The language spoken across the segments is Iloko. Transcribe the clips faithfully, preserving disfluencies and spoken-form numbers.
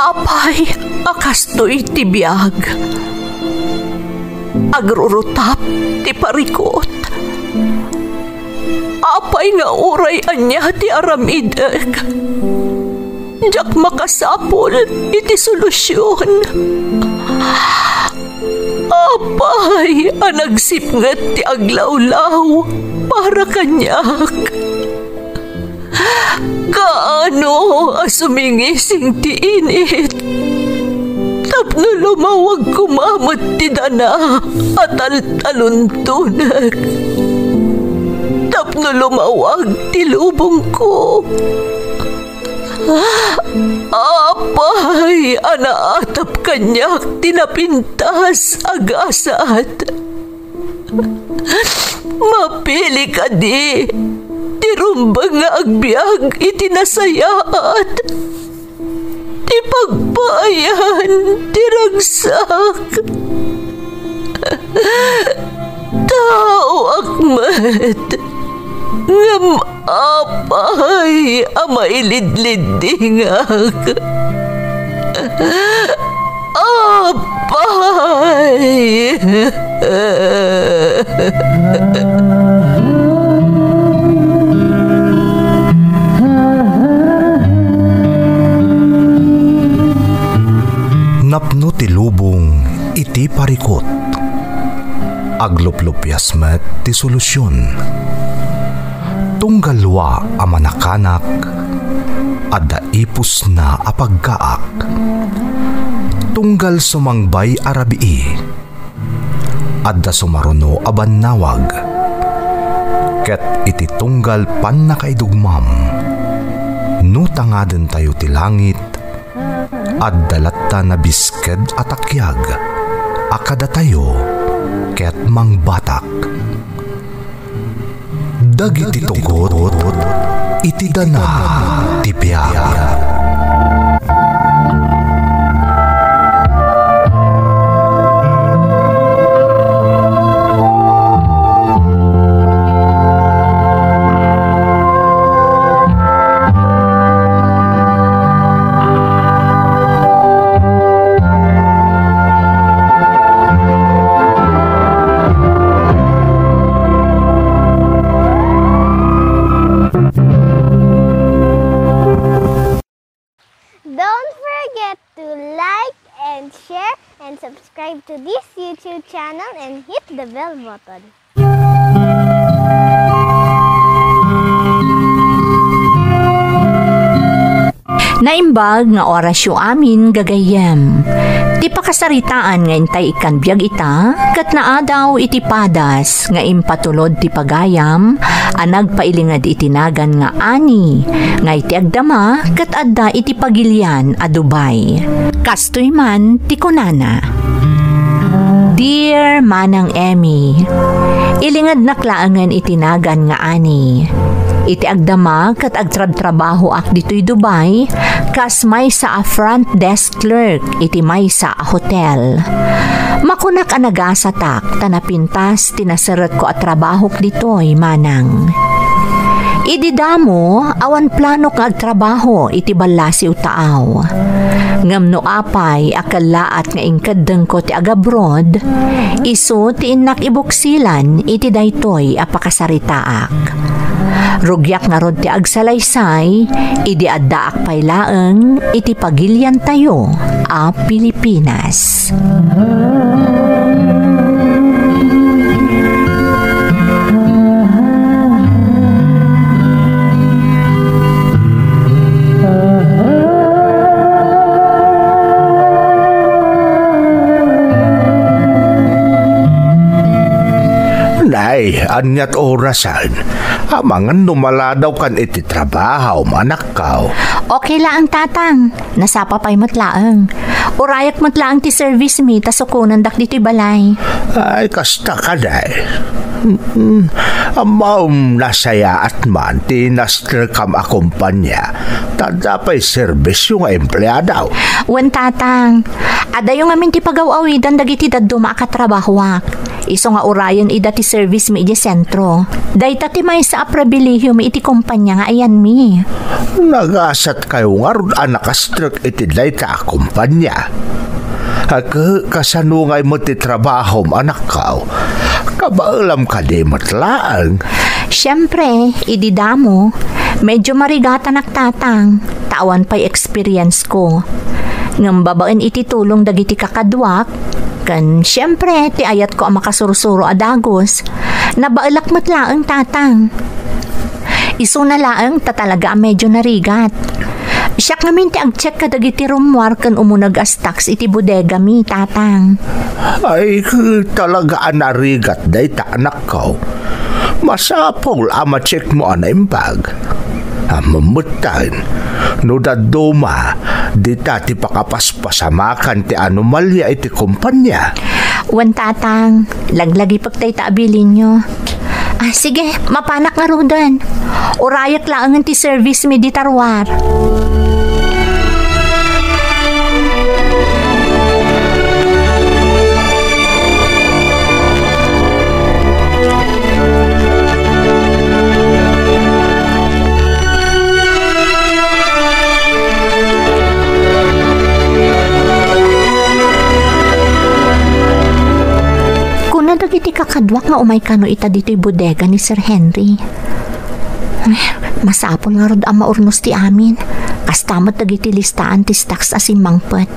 Apay a kastoy ti biag? Agrurutap ti parikut. Apay nga uray ania ti aramidek, diak makasapul iti solusion. Apay a nagsipnget ti aglawlaw para kaniak? Kaano a sumingising ti init tapno lumawag koma met ti dana a taltaluntonek, tapno lumawag ti lubongko? Apay a naatap kaniak ti napintas a gasat? Mapili kadi ti rumbeng nga agbiag iti nasayaat, ti pagpaayan ti ragsak? Taoak met, ngem apay a mailidliddingak? Apay! Napno ti lubong iti parikut. Agluplupias met ti solusion. Tunggal wa a manakanak, adda ipusna a paggaak. Tunggal sumangbay a rabii, adda sumaruno a bannawag. Ket iti tunggal pannakaidugmam, no tangadentayo ti langit, adda latta nabisked a takiag a kadatayo ket mangbatak. Dagiti tugot iti dana ti biag. Don't forget to like and share and subscribe to this YouTube channel and hit the bell button. Naimbag nga orasyo amin, gagayyem. Ti pakasaritaan nga intay ikkan biag ita, ket naadaw iti padas nga impatulod ti pagayam a nagpailinged iti nagan nga Ani, nga iti agdama ket adda iti pagilian a Dubai. Kastoy man ti kunana, Dear Manang Emmy, ilingednak laengen iti nagan nga Ani. Iti agdama ket agtrabtrabahoak ditoy Dubai kas maysa a front desk clerk iti maysa a hotel. Makunak a nagasatak ta napintas ti naseretko a trabahok ditoy, manang. Idi damo, awan planok nga agtrabaho iti ballasiw taaw. Ngem no apay a kellaat nga inkeddengko ti agabroad, isu ti innak ibuksilan iti daytoy a pakasaritaak. Rugiak ngarud ti agsalaysay idi addaak pay laeng iti pagiliantayo a Pilipinas. Nay, ania't orasen? Amangan no maladawkan iti trabaho, manakkaw. Okay laeng, tatang. Nasapa pay met laeng. Urayak met laeng ti service mi ta sukonendak ditoy balay. Ay, kasta kadi. Mm, ammom, nasayaat man ti nasterkam a kompania. Ta adda pay serbisyo nga empleadaw. Wen, tatang. Adayo ngamin ti pagaw-awidan dagiti dadduma a katrabahoak. Isu nga urayen ida ti service mi idiay sentro. Dayta ti maysa a pribilehiyo mi iti kompania nga ayanmi. Nagasat kayo ngarud a nakastrek iti dayta a kompania. Ket kasano ngay met ti trabahom, anakko? Kabaelam kadi met laeng? Siempre, idi damo, medyo marigatanak, Tatang, ta awan pay experience ko. Ngem babaen iti tulong dagiti kakaduak, ken siempre, ti ayatko a makasursuro a dagus, nabaelak met laeng, Tatang. Isuna laeng ta talaga a medyo narigat. Siak ngamin ti ag-check kadagiti rummuar ken umuneg a stocks iti bodegami, Tatang. Ay, talaga a narigat dayta, anakko. Masapul a ma-check mo a naimbag. Ammom metten, no dadduma, dita ti pakapaspasamakan ti anomalia iti kompania. Wen, Tatang, laglagipek dayta a bilinyo. Ah, sige, mapanak ngaruden. Urayek laengen ti service mi dita ruar. Kuna dagiti kakaduak nga umay kano ita ditoy bodega ni Sir Henry. Ay, masapul ngarud a maurnos ti amin. Kasta met dagiti listaan ti stocks a simmangpet.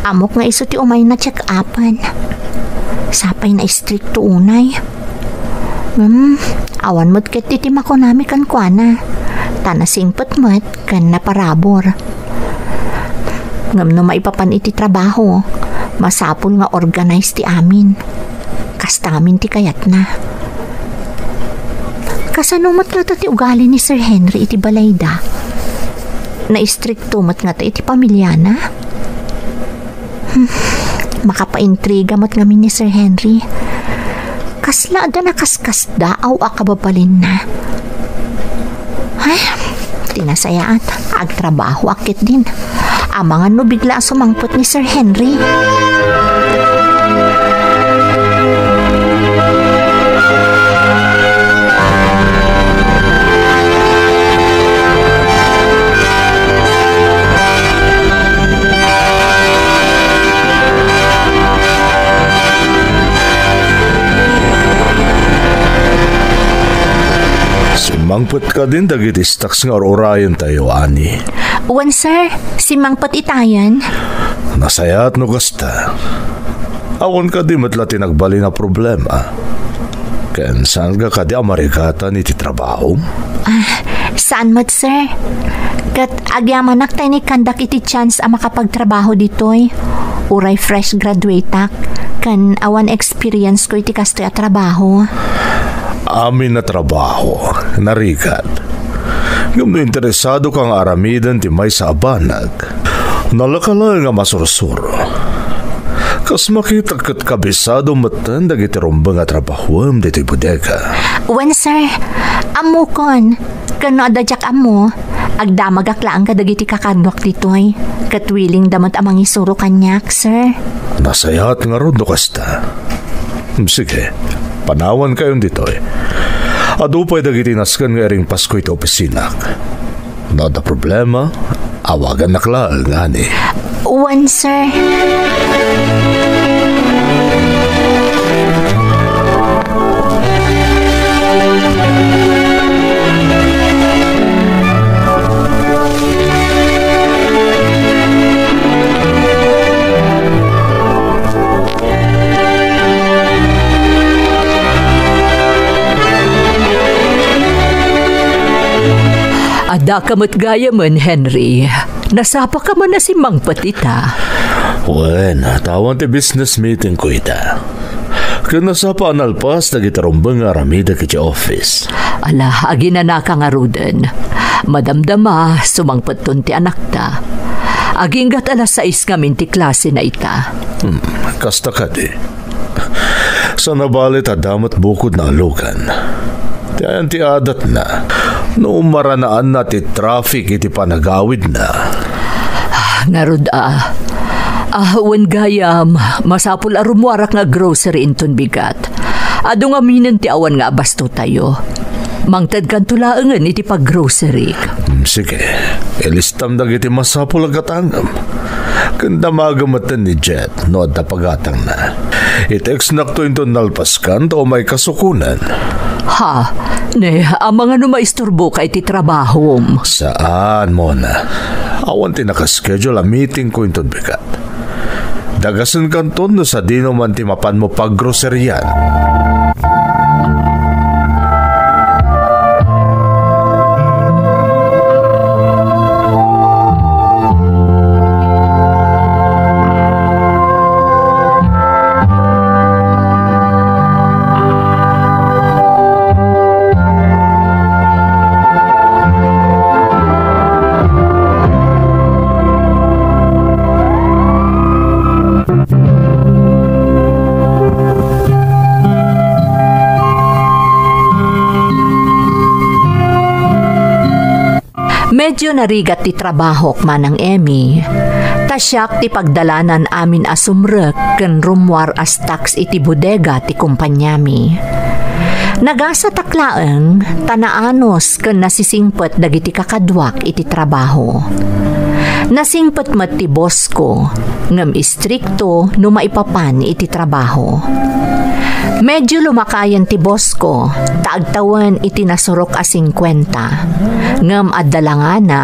Ammok nga isu ti umayna check-upen. Sapay na istrikto unay. Hmm, awan met ket ti makunami kenkuana. Ta nasingpet met ken naparabur. Ngem no maipapan iti trabaho, masapul nga organize ti amin. Kastamin ti kayatna. Kasano met ngata ti ugali ni Sir Henry iti balayda? Naistrikto met ngata iti pamiliana? Hmm, makapaintriga met ngamin ni Sir Henry. Kasla adda nakaskasdaaw a kababalinna. Ay, ti nasayaat, agtrabahoak ketdin. Amangan no bigla a sumangpet ni Sir Henry. Simmangpet kadin dagiti stocks nga ur-urayentayo, Ani? Wen, sir. Simmangpet itayen. Nasayaat no kasta. Awan kadi met la ti nagbalin a problema? Ken saanka kadi a marigatan iti trabahom? Ah, saan met, sir. Ket agyamanak ta inikkandak iti chance a makapagtrabaho ditoy. Uray fresh graduateak, ken awan experience ko iti kastoy a trabaho. Amin a trabaho, narigat. Ngem no interesado ka nga aramiden ti maysa a banag, nalaka laeng a masursuro. Kas makitak ket kabisado metten dagiti rumbeng a trabahoem ditoy bodega. Wen, sir. Ammokon. Ken no adda diak ammo, agdamagak laeng kadagiti kakaduak ditoy, ket willing da met a mangisuro kaniak, sir. Nasayaat ngarud no kasta. Sige, panawankayon ditoy. Adu pay dagiti nasken nga iringpasko iti opisinako. No adda problema, awagannak laeng, Ani. Wen, sir. Addaka met gayamen, Henry. Nasapaka man a simmangpet ita? Wen, ta awan ti business meeting ko ita. Ken nasapa a nalpas dagiti rumbeng nga aramidek iti office. Ala, aginanaka ngaruden. Madamdama, sumangpetton ti anakta. Aginggat alas sais ngamin ti klasena ita. Hmm, kasta kadi. Saan a bale ta adda met bukodna a lugan. Ti ayan ti adatna, no maranaanna ti traffic iti panagawidna. Ngarud a, Ah, wen gayam, masapul a rummuarak nga grocery inton bigat. Adu ngaminen ti awan nga abastotayo. Mangtedkanto laengen iti paggroceryk. Hmm, sige. Ilistam dagiti masapul a gatangem. Ken damaga metten ni Jet no adda pagatangna. I-textnakto inton nalpaskan ta umay kasukonan. Ha? Ne, amangan no maisturboka iti trabahom. Saan, Mona. Awan ti nakaschedule a meetingko inton bigat. Dagasenkanton no sadino man ti mapanmo paggroserian. Medyo narigat ti trabahok, Manang Emmy. Ta siak ti pagdalanan amin a sumrek ken rummuar a stocks iti bodega ti kumpaniami. Nagasatak laeng ta naanus ken nasisingpet dagiti kakaduak iti trabaho. Nasingpet met ti bossko, ngem istrikto no maipapan iti trabaho. Medyo lumakayen ti bossko, ta agtawen iti nasurok a singkuenta. Ngem adda langana,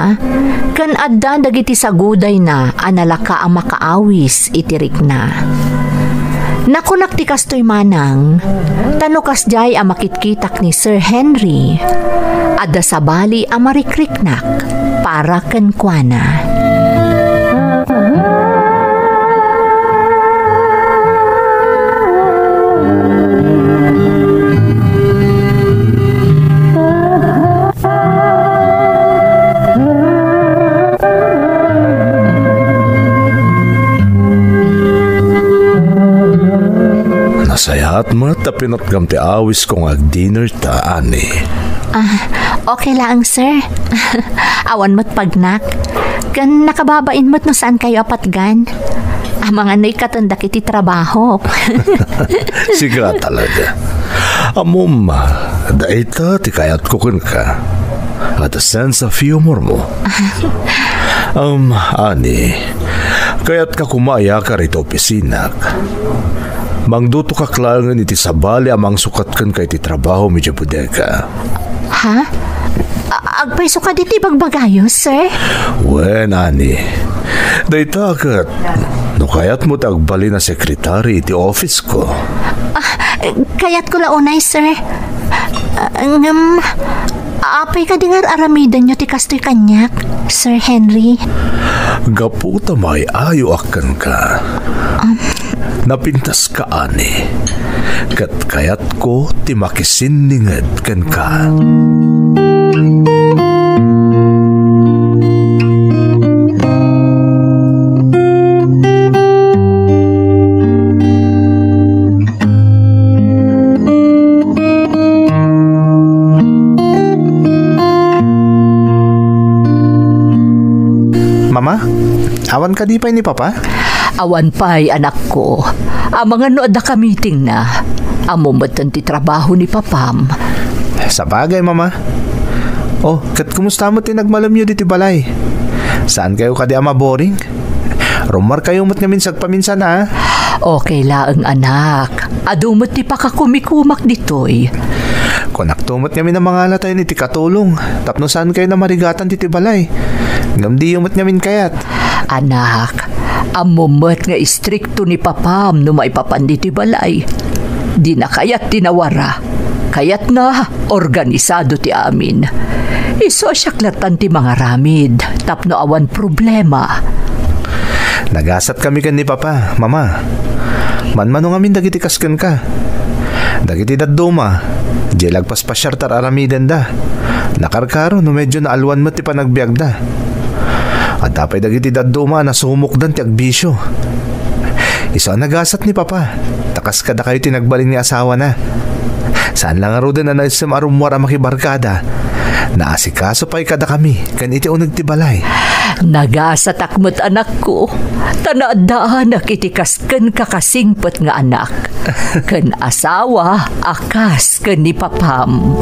ken adda dagiti sagudayna a nalaka a makaawis iti rikna. Nakunak ti kastoy manang, ta no kasdiay a makitkitak ni Sir Henry, adda sabali a marikriknak para kenkuana. Nasayaat met ta pinatgam ti awisko nga agdinner ta, Ani. Ah, okay laeng, sir. Awan met pagnak. Ken nakababain met no saan kayo a patgan. Amangan no ikkatendak iti trabaho. Sika talaga. Ammom, dayta ti kayatko kenka. At a sense of humor mo. Um, Ani, kayatka koma a iyakar iti opisinak. Mangdutokak laengen iti sabali a mangsukat kenka iti trabaho idiay bodega. Ha? A-, agpayso kadi ti ibagbagayo, sir? Wen, Ani. Dayta ket, no kayatmo ti agbalin a sekretary iti office ko. Ah, kayatko la unay, sir. Ah, ngem, apay kadi nga ar-aramidenyo ti kastoy kaniak, Sir Henry? Gapu ta maay-ayoak kenka. Um. Napintaska, Ani. Ket kayatko ti makisinninged kenka. Mama, awan kadi pay ni Papa? Awan pay, anakko. Amangan no adda ka meetingna. Ammom metten ti trabaho ni Papam. Sabagay, Mama. Oh, ket kumusta met ti nagmalemyo ditoy balay? Saan kayo kadi a maboring? Rummuar kayo met ngamin sagpaminsan, a? Okay laeng, anak. Adu met ti pakakumikumak ditoy. Kunakto met ngamin a mangala tayo iti katulong tapno saan kayo a marigatan ditoy balay. Ngem diyo met ngamin kayat. Anak, ammom met nga istrikto ni Papam no maipapan ditoy balay. Dina kayat ti nawara. Kayatna, organisado ti amin. Isu a siak lattan ti mangaramid tapno awan problema. Nagasatkami ken ni Papa, Mama. Manmano ngamin dagiti kas kenka. Dagiti dadduma, diay la agpaspasiar ta ar-aramidenda. Nakarkaro no medyo naalwan met ti panagbiagda. Adda pay dagiti dadduma a nasumokdan ti agbisio. Isu a nagasat ni Papa, ta kas kadakayo ti nagbalin nga asawana. Saan la ngaruden a naessem a rummuar a makibarkada. Naasikaso pay kadakami ken iti uneg ti balay. Nagasatak met, anakko, ta naaddaanak iti kas ken kakasingpet nga anak, ken asawa a kas ken ni papam.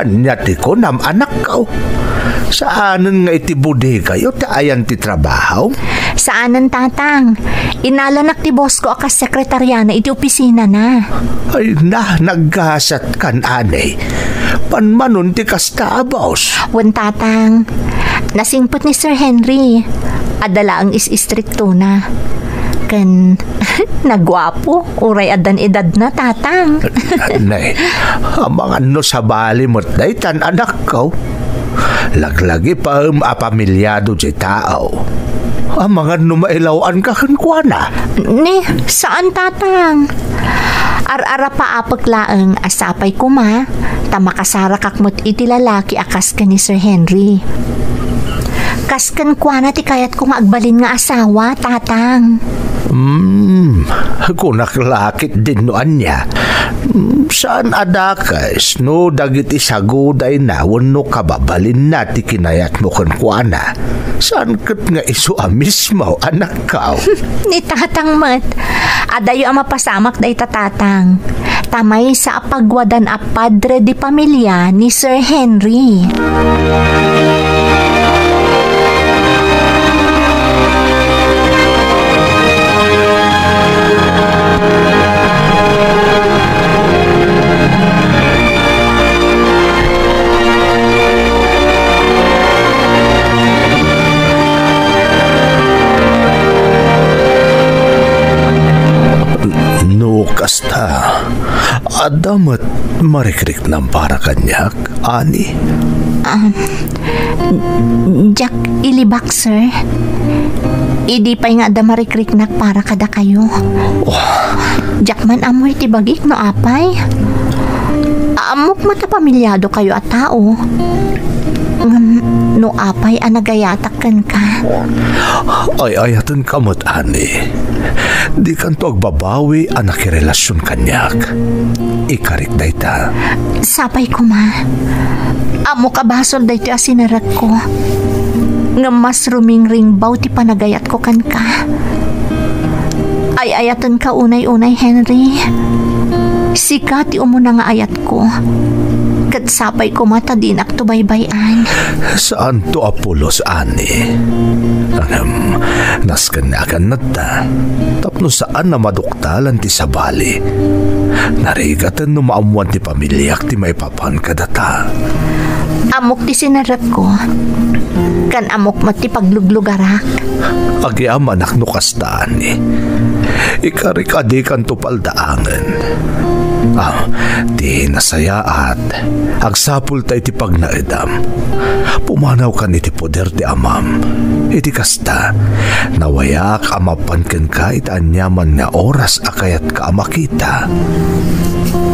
Ania ti kunam, anakko? Saanen nga iti bodegayo ti ayan ti trabaho? Saanen, Tatang. Inalanak ti boss ko a kas sekretariana iti opisinana. Ay na, naggasat kan, ani. Panmanon ti kasta a boss. Wen, Tatang. Nasingpet ni Sir Henry. Adda laeng is-istriktona. Ken naguapo, uray addan edadna, Tatang. Ne, amangan no sabali met daytan, anakko. Laglagipem a pamilyado diay tao. Amangan no mailaw-anka kenkuana. Ne, saan, Tatang. Ar-arapaapek laeng a sapay koma ta makasarakak met iti lalaki a kas ken ni Sir Henry. Kas kenkuana ti kayatko nga agbalin nga asawa, Tatang. Hmm, kunak la ketdin no ania. Hmm, saan a dakes no dagiti sagudayna wenno kababalinna ti kinayatmo kenkuana. Saan ket nga isu a mismo, anakko. Ni Tatang met, adayo a mapasamak dayta, Tatang. Ta maysa a pagwadan a padre de pamilia ni Sir Henry. No kasta, adda met marikriknam para kaniak, ani? Um, diak ilibak, sir. Idi pay nga adda marikriknak para kadakayo. Oh. Diak man ammo iti bagik no apay. Ammok met a pamilyado kayo a tao. Ngem no apay a nagayatak kenka. Ay-ayatenka met, ani. Dikanto agbabawi a nakirelasion kaniak. Ikarik dayta. Sapay koma. Ammok a basol daytoy a sinarekko. Ngem mas rumingringbaw ti panagayatko kenka. Ay-ayatenka unay-unay, Henry. Sika ti umuna nga ayatko. Ket sapay koma ta dinakto baybay-an. Saanto a pulos, ani. Ngem, nasken nga agannadta, tapno saan a maduktalan ti sabali. Narigaten no maammoan ti pamiliak ti maipapan kadata. Ammok ti sinarekko, ken ammok met ti pagluglugarak. Agyamanak no kasta, ani. Ikarik a dikanto paldaangen. Ah, ti nasayaat, agsapulta iti pagnaedam. Pumanawkan iti poder ti Amam. Iti kasta, nawayaak a mapan kenka iti aniaman nga oras a kayatka a makita.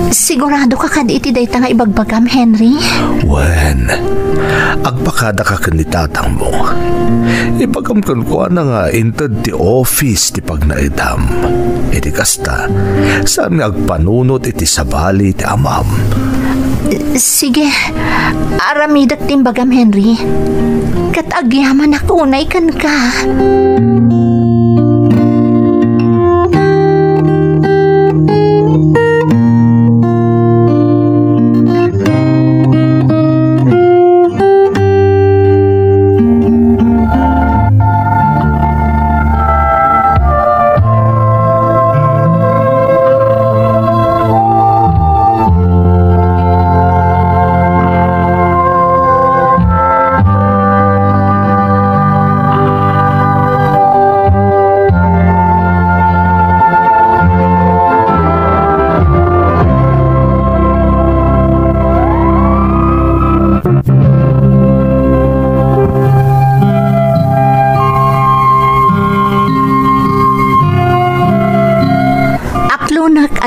Siguradoka kadi iti dayta nga ibagbagam, Henry? Wen, agpakadaka ken ni tatangmo. Ibagam kenkuana nga inted ti office ti pagnaedam. Iti kasta, saan nga agpanunot iti sabali ti Amam. Sige, aramidek ti imbagam, Henry. Ket agyamanak unay kenka.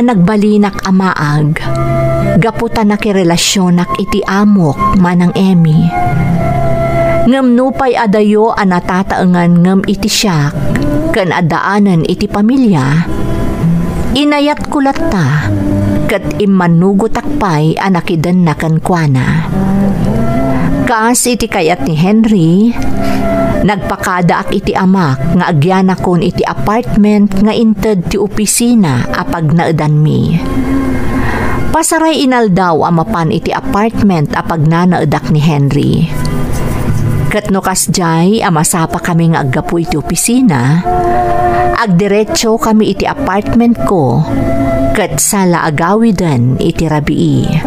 Nagbalinak a maag gapu ta nakirelasionak iti amok, Manang Emmy. Ngem nupay adayo a natataengan ngem iti siak ken addaanen iti pamilia, inayatko latta ket immanugotak pay a nakidenna kenkuana. Kas iti kayat ni Henry, nagpakadaak iti amak nga agyanakon iti apartment nga inted ti opisina a pagnaedanmi. Pasaray inaldaw a mapan iti apartment a pagnanaedak ni Henry. Ket no kasdiay a masapakami nga aggapu iti opisina, agdiretsokami iti apartmentko ket sala a gawiden iti rabii.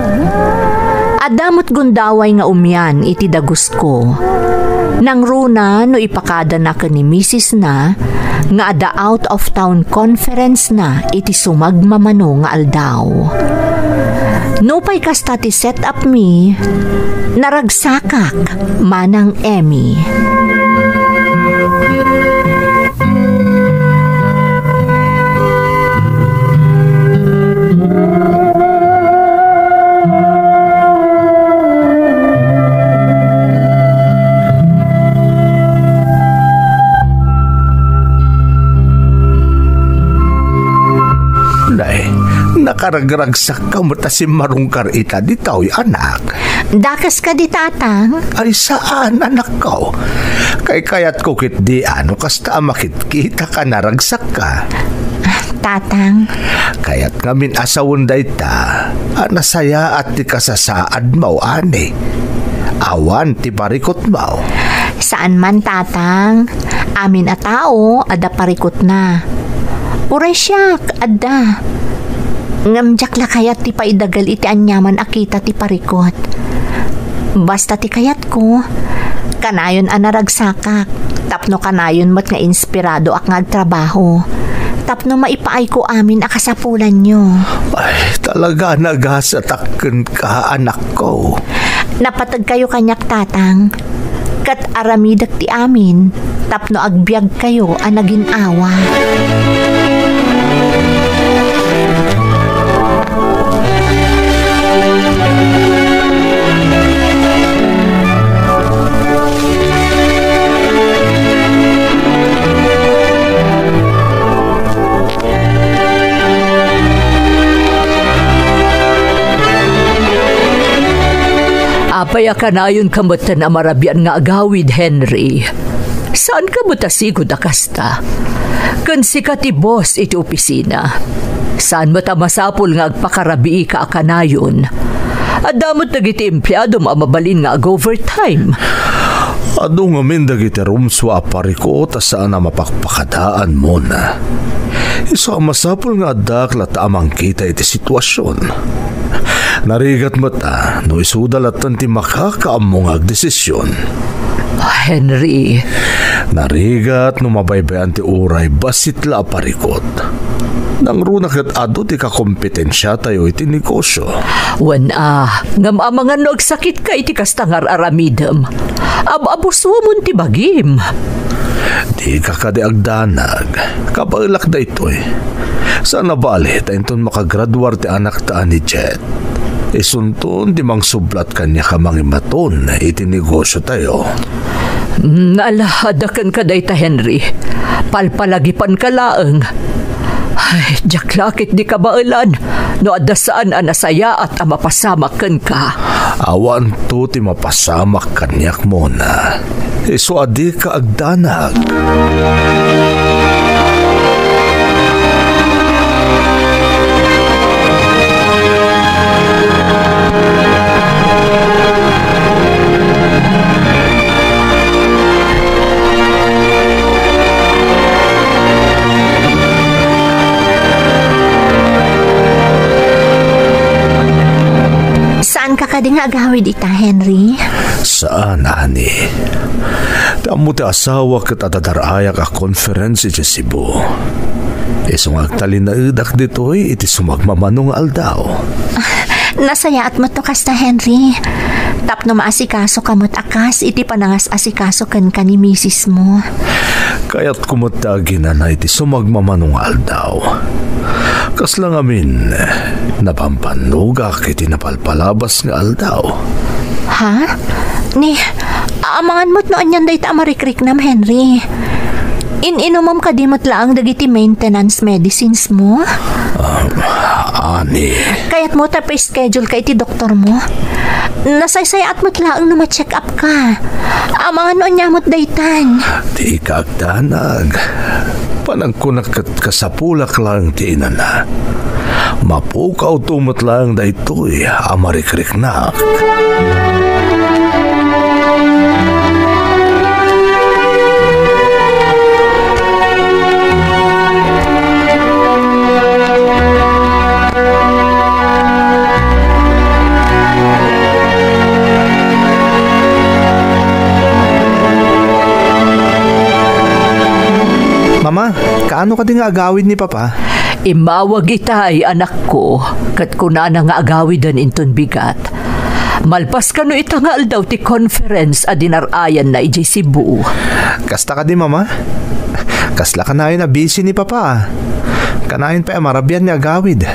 Adda met gundaway nga umian iti dagusko. Nangruna no ipakadana ken ni misisna nga adda out of town conference na iti sumagmamano nga aldaw. Nupay kasta ti set up mi, naragsakak, Manang Emmy. Nay, nakaragragsakka met a simmarungkar ita ditoy, anak. Dakes kadi, Tatang? Ay, saan, anakko. Kaykayatko ketdi a no kasta a makitkitaka, naragsakka. Tatang. Kayat ngamin a sawen dayta a nasayaat ti kasasaadmo, ani. Awan ti parikutmo. Saan man, Tatang. Amin a tao, adda parikutna. Uray siak, adda. Ngem diak la kayat ti paidagal iti aniaman a kita ti parikut. Basta ti kayatko, kanayon a naragsakak, tapno kanayon met nga inspiradoak nga agtrabaho, tapno maipaayko amin a kasapulanyo. Ay, talaga nagasatak kenka, anakko. Napateg kayo kaniak, Tatang. Ket aramidek ti amin tapno agbiag kayo a nagin-awa. Apay a kanayonka metten a marabian nga agawid, Henry? Saanka met a sigud a kasta? Ken sika ti boss iti opisina. Saan met a masapul nga agpakarabiika a kanayon? Adda met dagiti empleadom a mabalin nga ag-overtime. Adu ngamin dagiti rumsua a parikut a saan a mapakpakadaanmon. Isu a masapul nga addaak latta a mangkita iti situasion. Narigat met a no isuda latta ti makakaammo nga agdesision. Henry. Narigat no mabaybayan ti uray bassit la a parikut. Nangruna ket adu ti kakompetensiatayo iti negosio. Wen a, ngem amangan no agsakitka iti kasta nga ar-aramidem. Ab-abusuamon ti bagim. Dika kadi agdanag. Kabaelak daytoy. Saan a bali ta inton makagraduar ti anakta a ni Jet, isunton ti mangsublat kaniak a mangimaton iti negosiotayo. Mm, ala, adda kenka dayta, Henry. Palpalagipanka laeng. Ay, diak la ketdi kabaelan no adda saan a nasayaat a mapasamak kenka. Awanto ti mapasamak kaniak, Mona. Isu a dika agdanag. Saanka kadi nga agawid ita, Henry? Saan, ani. Ti ammo ti asawak ket adda dar-ayak a conference idiay Cebu. Isu nga agtalinaedak ditoy iti sumagmamano nga aldaw. Nasayaat met no kasta, Henry. Tapno maasikasoka met a kas iti panangas-asikaso kenka ni misismo. Kayatko met ti aginana iti sumagmamano nga aldaw. Kasla ngamin, nabambannogak iti napalpalabas nga aldaw. Ha? Ni, amangan met no anian dayta a marikriknam, Henry. In-inumem kadi met laeng dagiti maintenance medicines mo? Ah, ani. Kayatmo ta pa-schedule ka iti doktor mo? Nasaysayaat met laeng no ma-check up ka. Amangan no ania met daytan. Dika agdanag. Panagkunak ket kasapulak laeng ti inana. Mapukawto met laeng daytoy a marikriknak. Mama, kaano kadi nga agawid ni Papa? Immawag itay, anakko, ket kunana nga agawiden inton bigat. Malpas kano ita nga aldaw ti conference a dinar-ayanna idiay Cebu. Kasta kadi, Mama? Kasla kanayon a busy ni Papa. Kanayon pay a marabian nga agawid.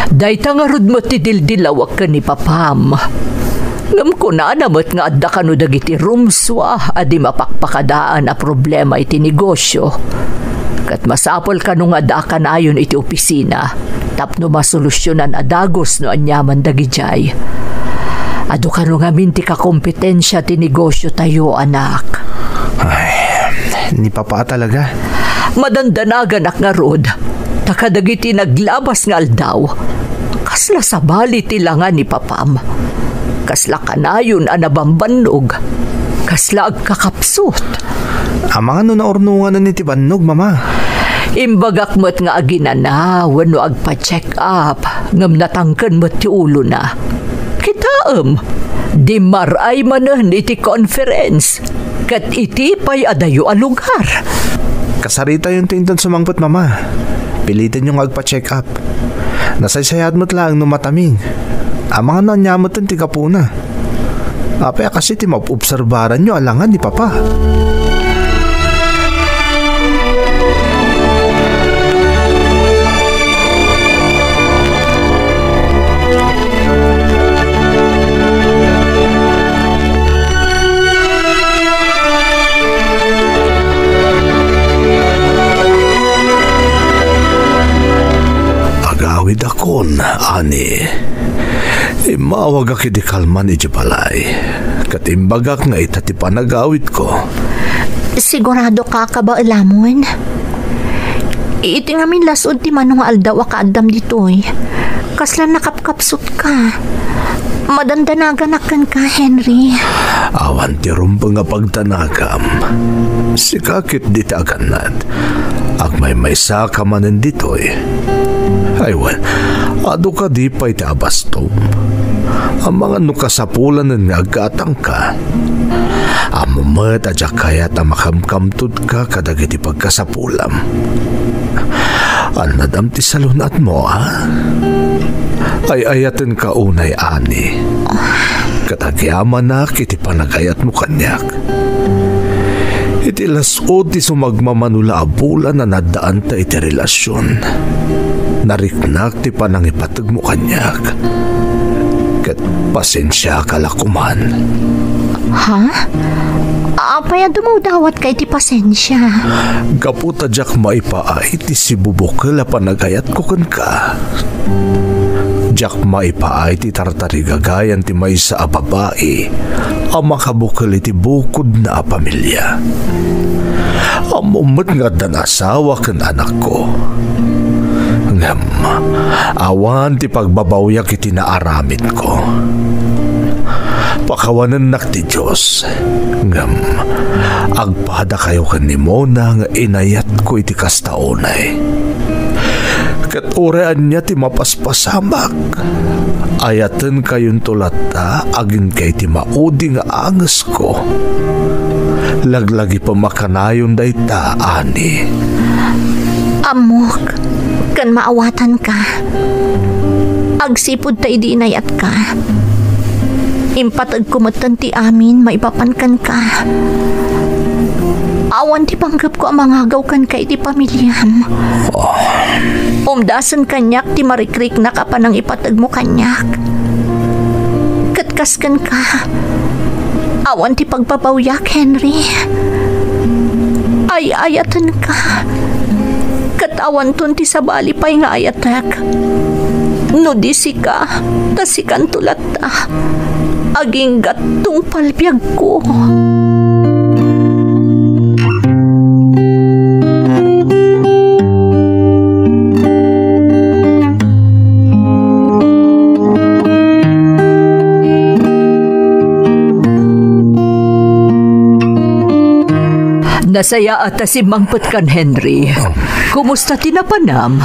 Dayta ngarud met ti dildilawak ken ni Papam. Ngem kunana met nga adda kano dagiti rumsua a di mapakpakadaan a problema iti negosio. Ket masapul kano nga adda kanayon iti opisina tapno masolusionan a dagus no aniaman dagidiay. Adu kano ngamin ti kakompetensia ti negosiotayo, anak. Ay, ni Papa talaga. Madandanaganak ngarud, ta kadagiti naglabas nga aldaw, kasla sabali ti langa ni Papam. Kasla kanayon a nabambannog, kasla agkakapsut. Amangan no naurnonganan iti bannog, Mama? Imbagak met nga aginana wenno agpa-check up, ngem natangken met ti ulona. Kitaem, dimmar-ay manen iti conference, ket iti pay adayo a lugar. Kasaritayon ti inton sumangpet, Mama. Pilitenyo nga agpa-check up. Nasaysayaat met laeng no mataming. Amangan no ania metten ti gapuna. Apay a kastoy ti maobserbaranyo a langa ni Papa? Agawidakon, ani. Immawagak idi kalman idiay balay, ket imbagak nga ita ti panagawidko. Sigurado ka, Kaba Elamon? Iti ngamin las-ud ti mano nga aldaw a kaaddam ditoy. Kasla nakapkapsut ka. Madandanaganak kenka, Henry. Awan ti rumbeng a pagdanagam. Sika ketdi ti agannad. Agmaymaysa ka manen ditoy. Ay wen, adu kadi pay ti abastom? Amangan no kasapulanen nga aggatangka. Ammom met a diak kayat a makamkamtodka kadagiti pagkasapulam. Annadam ti salun-atmo, a? Ay-ayatenka unay, ani. Ket agyamanak iti panagayatmo kaniak. Iti las-ud ti sumagmamano la a bulan a naddaanta iti relasion, nariknak ti panangipategmo kaniak. Ket pasensiaka la koman. Ha? Apay a dumawdawatka iti pasensia? Gapu ta diak maipaay ti sibubukel a panagayatko kenka. Diak maipaay ti tartarigagayan ti maysa a babai a makabukel iti bukodna a pamilia. Ammom met nga addan asawa ken anakko. Ngem awan ti pagbabawyak iti naaramidko. Pakawanennak ti Dios, ngem agpadakayo ken ni Mona nga inayatko iti kasta unay. Ket uray ania ti mapaspasamak, ayatenkayonto latta agingga iti maudi nga angesko. Laglagipem a kanayon dayta, ani. Ammok, ken maawatanka. Agsipud ta idi inayatka, impategko metten ti amin maipapan kenka. Awan ti panggepko a mangagaw kenka iti pamiliam. Umdasen kaniak ti marikriknak a panangipategmo kaniak. Ket kas kenka, awan ti pagbabawiak, Henry. Ay-ayatenka. Ket awanton ti sabali pay nga ayatek. No di sika, ta sikanto latta. Aginggat tungpal biagko. Nasayaat a simmangpetkan, Henry. Kumusta ti napanam?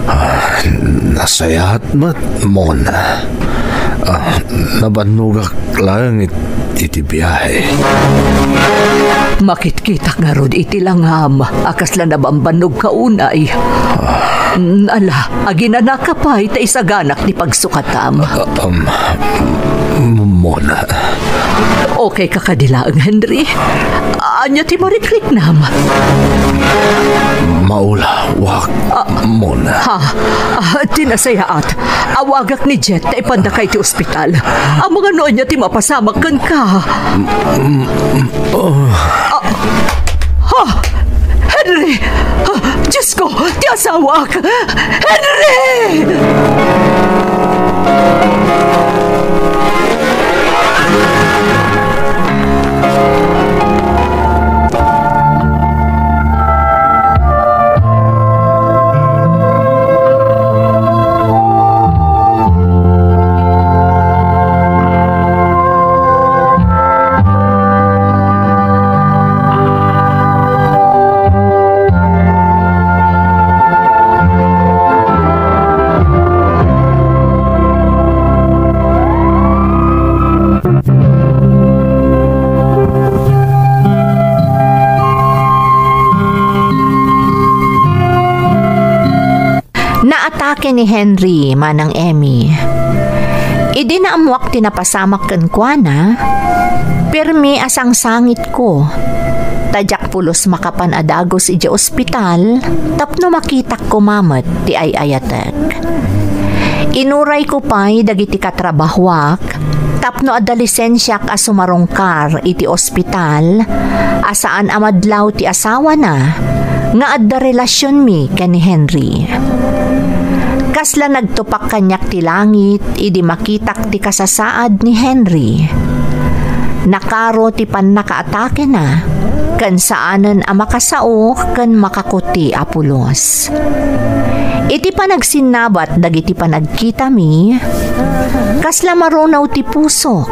Ah, nasayaat met, Mon. Ah, nabannogak laeng it-, iti biahe. Makitkitak ngarud iti langam a kasla nabambannogka unay. Mm, ala, aginanaka pay ta isaganak ti pagsukatam. Ah, um, Mona. Okay ka kadi laeng, Henry? Ania ti marikriknam? Maulawak, Mona. Ha? Ah, ti nasayaat. Awagak ni Jet ta ipandaka iti ospital. Amangan no ania ti mapasamak kenka. Ah, ha? Henry! Ah, Diyos ko! Ti asawak! Henry! Naatake ni Henry, Manang Emmy. Idi naammoak ti napasamak kenkuana, pirmi a sangsangitko. Ta diak pulos makapan a dagus idiay ospital tapno makitak koma met ti ay-ayatek. Inurayko pay dagiti katrabahoak tapno adda lisensiak a sumarungkar iti ospital a saan a madlaw ti asawana nga adda relasionmi ken ni Henry. Kasla nagtupak kaniak ti langit idi makitak ti kasasaad ni Henry. Nakaro ti pannakaatakena ken saanen a makasao ken makakuti a pulos. Iti panagsinnabat dagiti panagkitami, kasla marunaw ti pusok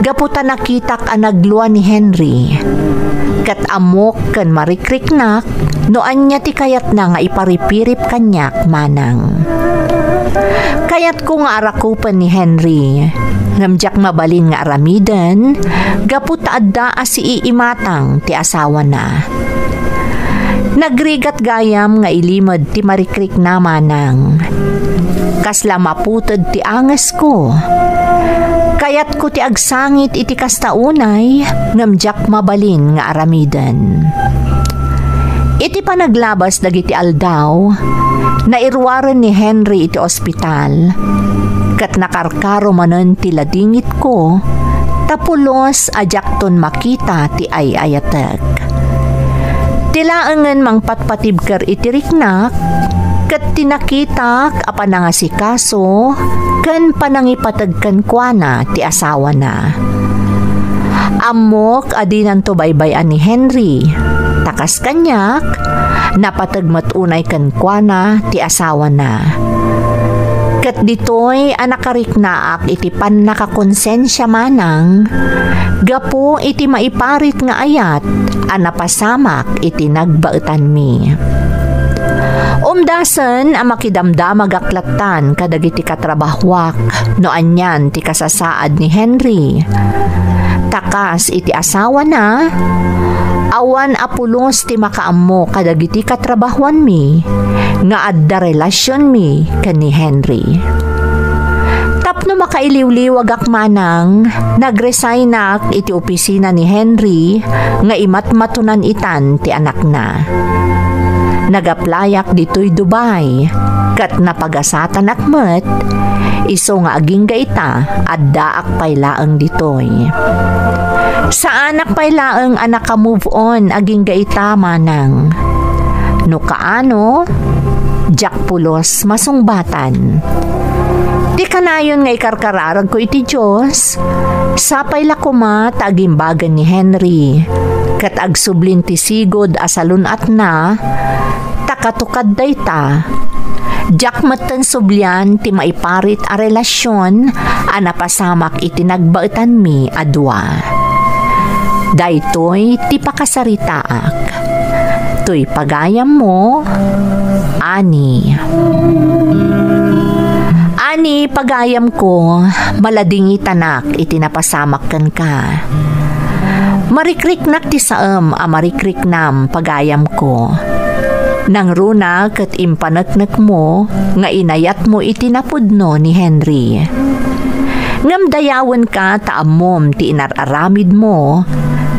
gapu ta nakitak a naglua ni Henry. Ket ammok ken marikriknak no ania ti kayatna nga iparipirip kaniak, Manang. Kayatko nga arakupen ni Henry, ngem diak mabalin nga aramiden gapu ta adda a siiimatang ti asawana. Nagrigat gayam nga ilimed ti marikrikna, Manang. Kasla maputed ti angesko. Kayatko ti agsangit iti kasta unay, ngem diak mabalin nga aramiden. Iti panaglabas dagiti aldaw, nairuaren ni Henry iti ospital, ket nakarkaro manen ti ladingitko, ta pulos a diakton makita ti ay-ayatek. Ti laengen mangpatpatibker iti riknak, ket ti nakitak a panangasikaso ken panangipateg kenkuana ti asawana. Ammok a dinanto baybay-an ni Henry, ta kas kaniak, napateg met unay kenkuana ti asawana. Ket ditoy a nakariknaak iti pannakakonsensia, Manang, gapu iti maiparit nga ayat a napasamak iti nagbaetanmi. Umdasen a makidamdamagak lattan kadagiti katrabahoak no anian ti kasasaad ni Henry. Ta kas iti asawana, awan a pulos ti makaammo kadagiti katrabahoanmi nga adda relasionmi ken ni Henry. Tapno Kailiwliwagak manang, nagresignak iti opisina ni Henry nga imatmatonan itan ti anakna. Nagaplayak ditoy Dubai, ket napagasatanak met, isu nga agingga ita, addaak pay laeng ditoy. Saanak pay laeng a naka-move on agingga ita, manang. No kaano, diak pulos masungbatan. Ti kanayon nga ikarkararagko iti Dios, sapay la koma ta agimbagen ni Henry, ket agsublin ti sigud a salun-atna, ta katukad dayta, diak metten sublian ti maiparit a relasion a napasamak iti nagbaetanmi a dua. Daytoy ti pakasaritaak. Toy pagayammo, Ani. Ani, pagayamko, maladingitanak iti napasamak kenka. Marikriknak ti saem a marikriknam, pagayamko. Nangruna ket impaneknekmo nga inayatmo iti napudno ni Henry. Ngem dayawenka ta ammom ti inar-aramidmo,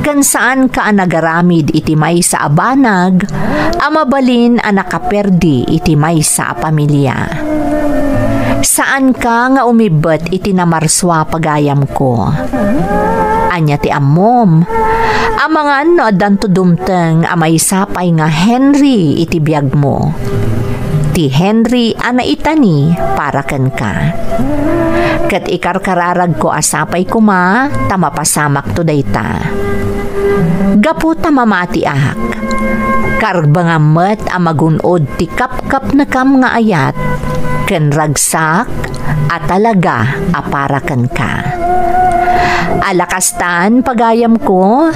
ken saanka a nagaramid iti maysa a banag a mabalin a nakaperdi iti maysa a pamilia. Saanka nga umibbet iti namarsua, pagayamko. Ania ti ammom? Amangan no addanto dumteng a maysa pay nga Henry iti biagmo. Ti Henry a naitani para kenka. Ket ikarkararagko a sapay koma ta mapasamakto dayta. Gapu ta mamatiak, karbengam met a magun-od ti kapkapnekam nga ayat ken ragsak a talaga a para kenka. A la kastan, pagayamko,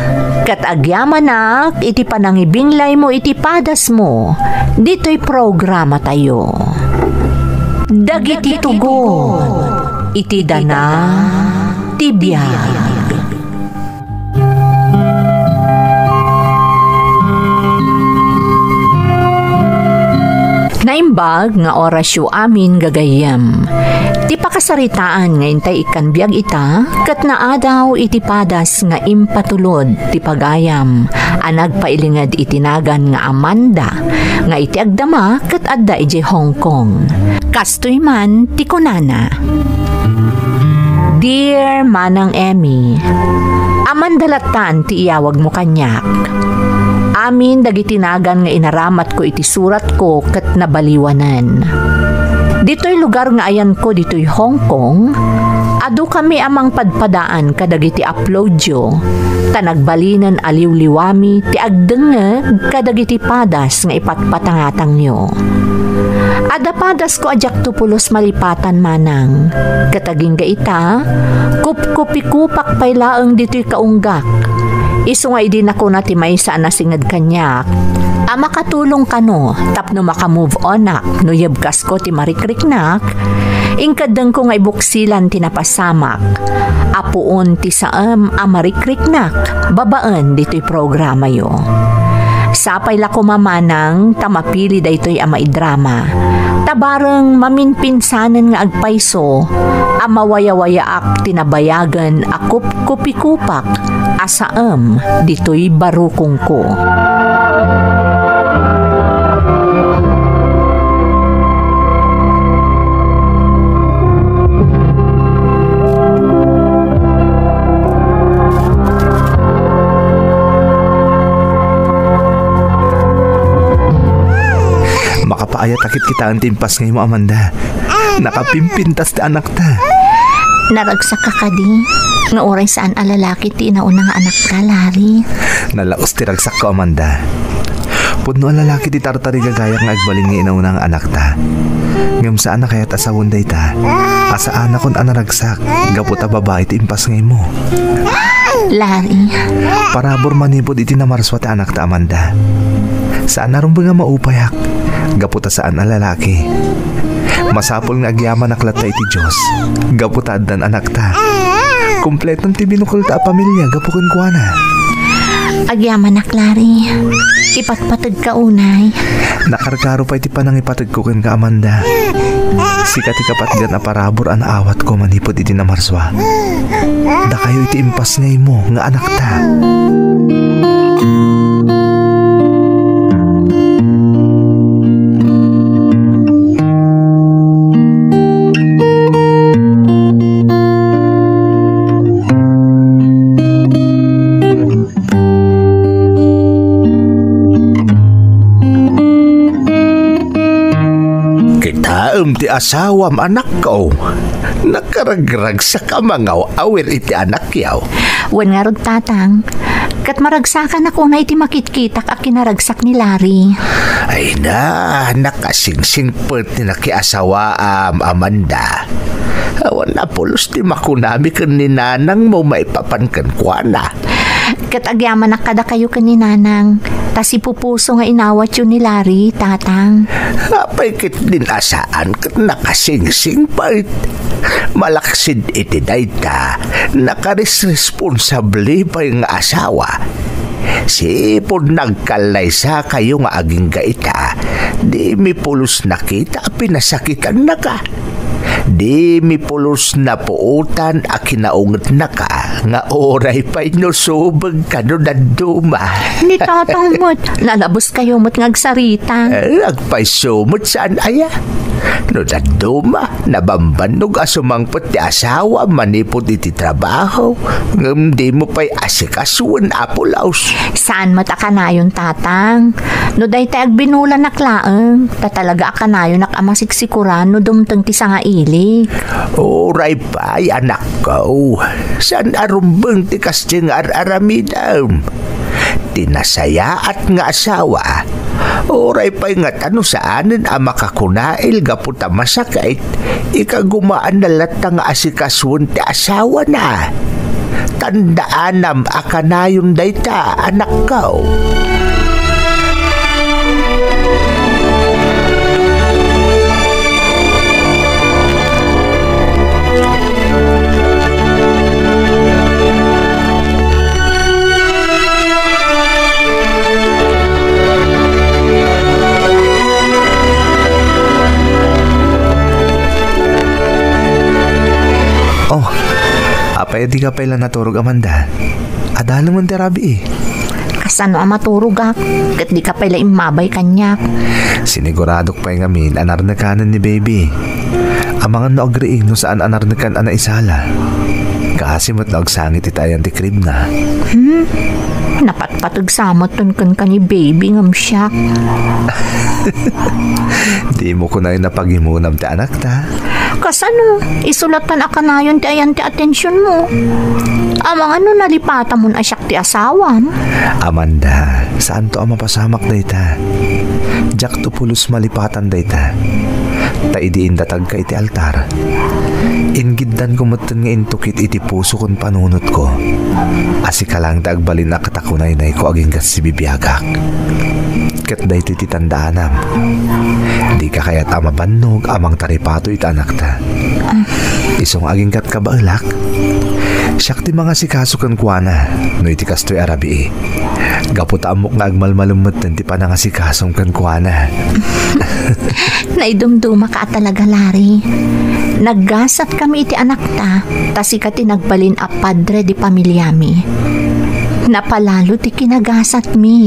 ket agyamanak iti panangibinglaymo iti padasmo ditoy programatayo. Dagiti tugon iti dana ti biag. Naimbag nga orasyo amin, gagayyem. Ti pakasaritaan nga intay ikkan biag ita, ket naadaw iti padas nga impatulod ti pagayam a nagpailinged iti nagan nga Amanda, nga iti agdama ket adda idiay Hong Kong. Kastoy man ti kunana, Dear Manang Emmy, Amanda lattan ti iyawagmo kaniak. Amin dagiti nagan nga inaramatko iti suratko ket nabaliwanen. Ditoy lugar nga ayanko ditoy Hong Kong, adu kami a mangpadpadaan kadagiti uploadyo, ta nagbalinen a liwliwami ti agdengngeg kadagiti padas nga ipatpatangatangyo. Adda padasko a diakto pulos malipatan, manang, ket agingga ita, kupkupikupak pay laeng ditoy kaunggak. Isu nga idi nakuna ti maysa a nasinged kaniak a makatulong kano tapno maka-move onak no yebkasko ti marikriknak, inkeddengko nga ibuksilan ti napasamak a puon ti saem a marikriknak babaen ditoy programayo. Sapay la koma, manang, ta mapili daytoy a maidrama, ta bareng maminpinsanen nga agpayso a mawayawayaak ti nabayagen a kupkupikupak a saem ditoy barukongko. Makapaayat a kitkitaen ti impasngaymo, Amanda. Nakapimpintas ti anakta. Naragsak ka kadi nga uray saan a lalaki ti inauna nga anakta, Larry. Nalaus ti ragsakko, Amanda. Pudno a lalaki ti tartarigagayak nga agbalin nga inauna nga anakta. Ngem saan a kayat a sawen dayta a saanakon a naragsak gapu ta babai ti impasngaymo. Larry. Parabur manipud iti namarsua ti anakta, Amanda. Saan a rumbeng a maupayak gapu ta saan a lalaki. Masapul nga agyamanak latta iti Dios gapu ta addan anakta. Kompleton ti binukelta a pamilia gapu kenkuana. Agyamanak, Larry. Ipatpategka unay. Nakarkaro pay ti panangipategko kenka, Amanda. Sika ti kapatgan a parabur a naawatko manipud iti namarsua. Dakayo iti impasngaymo nga anakta. Kitaem ti asawam, anakko. Nakaragragsak a mangaw-awir iti anakyo. Wen ngarud, Tatang. Ket maragsakanak unay ti makitkitak a kinaragsak ni Larry. Ay na, nakasingsingpet ti nakiasawaam, Amanda. Awan a pulos ti makunami ken ni nanangmo maipapan kenkuana. Ket agyamanak kadakayo ken ni Nanang, ta sipupuso nga inawatyo ni Larry, Tatang. Apay ketdin a saan ket nakasingsingpet? Malaksid iti dayta, nakaresresponsable pay nga asawa. Sipud nagkallaysakayo nga agingga ita, dimi pulos nakita a pinasakitannaka. Dimi pulos napuotan a kinaungetnaka nga uray pay no subeng kano dadduma. Ni Tatang met, nalabes kayo met nga agsarita. Eh, agpayso met saan aya? No dadduma, nabambannog a sumangpet ti asawa manipud iti trabaho, ngem dimo pay asikasuen, Apo Laos. Saan met a kanayon, Tatang. No dayta agbinulanak laeng, ta talaga a kanayonak a masiksikuran no dumteng ti sangailik. Uray pay, anakko, saan a rumbeng ti kasdiay nga ar-aramidem. Ti nasayaat nga asawa, uray pay ngata no saanen a makakunail gapu ta masakit, ikagumaanna latta nga asikasuen ti asawana. Tandaanam a kanayon dayta, anakko. Oh, apay a dika pay la naturog, Amanda? Adda laeng ti rabii. Kasano a maturogak, ket dika pay la immabay kaniak? Siniguradok pay ngamin a narnekanen ni baby. Amangan no agriing no saan a narnekan a naisala. Kaasi met no agsangit iti ayan ti kribna. Hmm? Napatpateg sa met kenka ni baby ngem siak. Dimo kunayon a pagimunam ti anakta? Kasano? Isu latta a kanayon ti ayan ti atensionmo. Amangan no nalipatamon a siak ti asawam? Amanda, saanto a mapasamak dayta. Diakto pulos malipatan dayta. Ta idi indatagka iti altar, inggiddanko metten nga intukit iti puso ken panunotko a sika laeng ti agbalin a katakunaynayko agingga ti bibiagak. Ket daytoy ti tandaanam, dika kayat a mabannog a mangtaripato iti anakta. Isu nga aginggat kabaelak, siak ti mangasikaso kenkuana no iti kastoy a rabii. Gapu ta ammok nga agmalmalem metten ti panangasikasom kenkuana. Naidumdumaka a talaga, Larry. Naggasatkami iti anakta, ta sika ti nagbalin a padre di pamiliami. Napalalo ti kinagasatmi.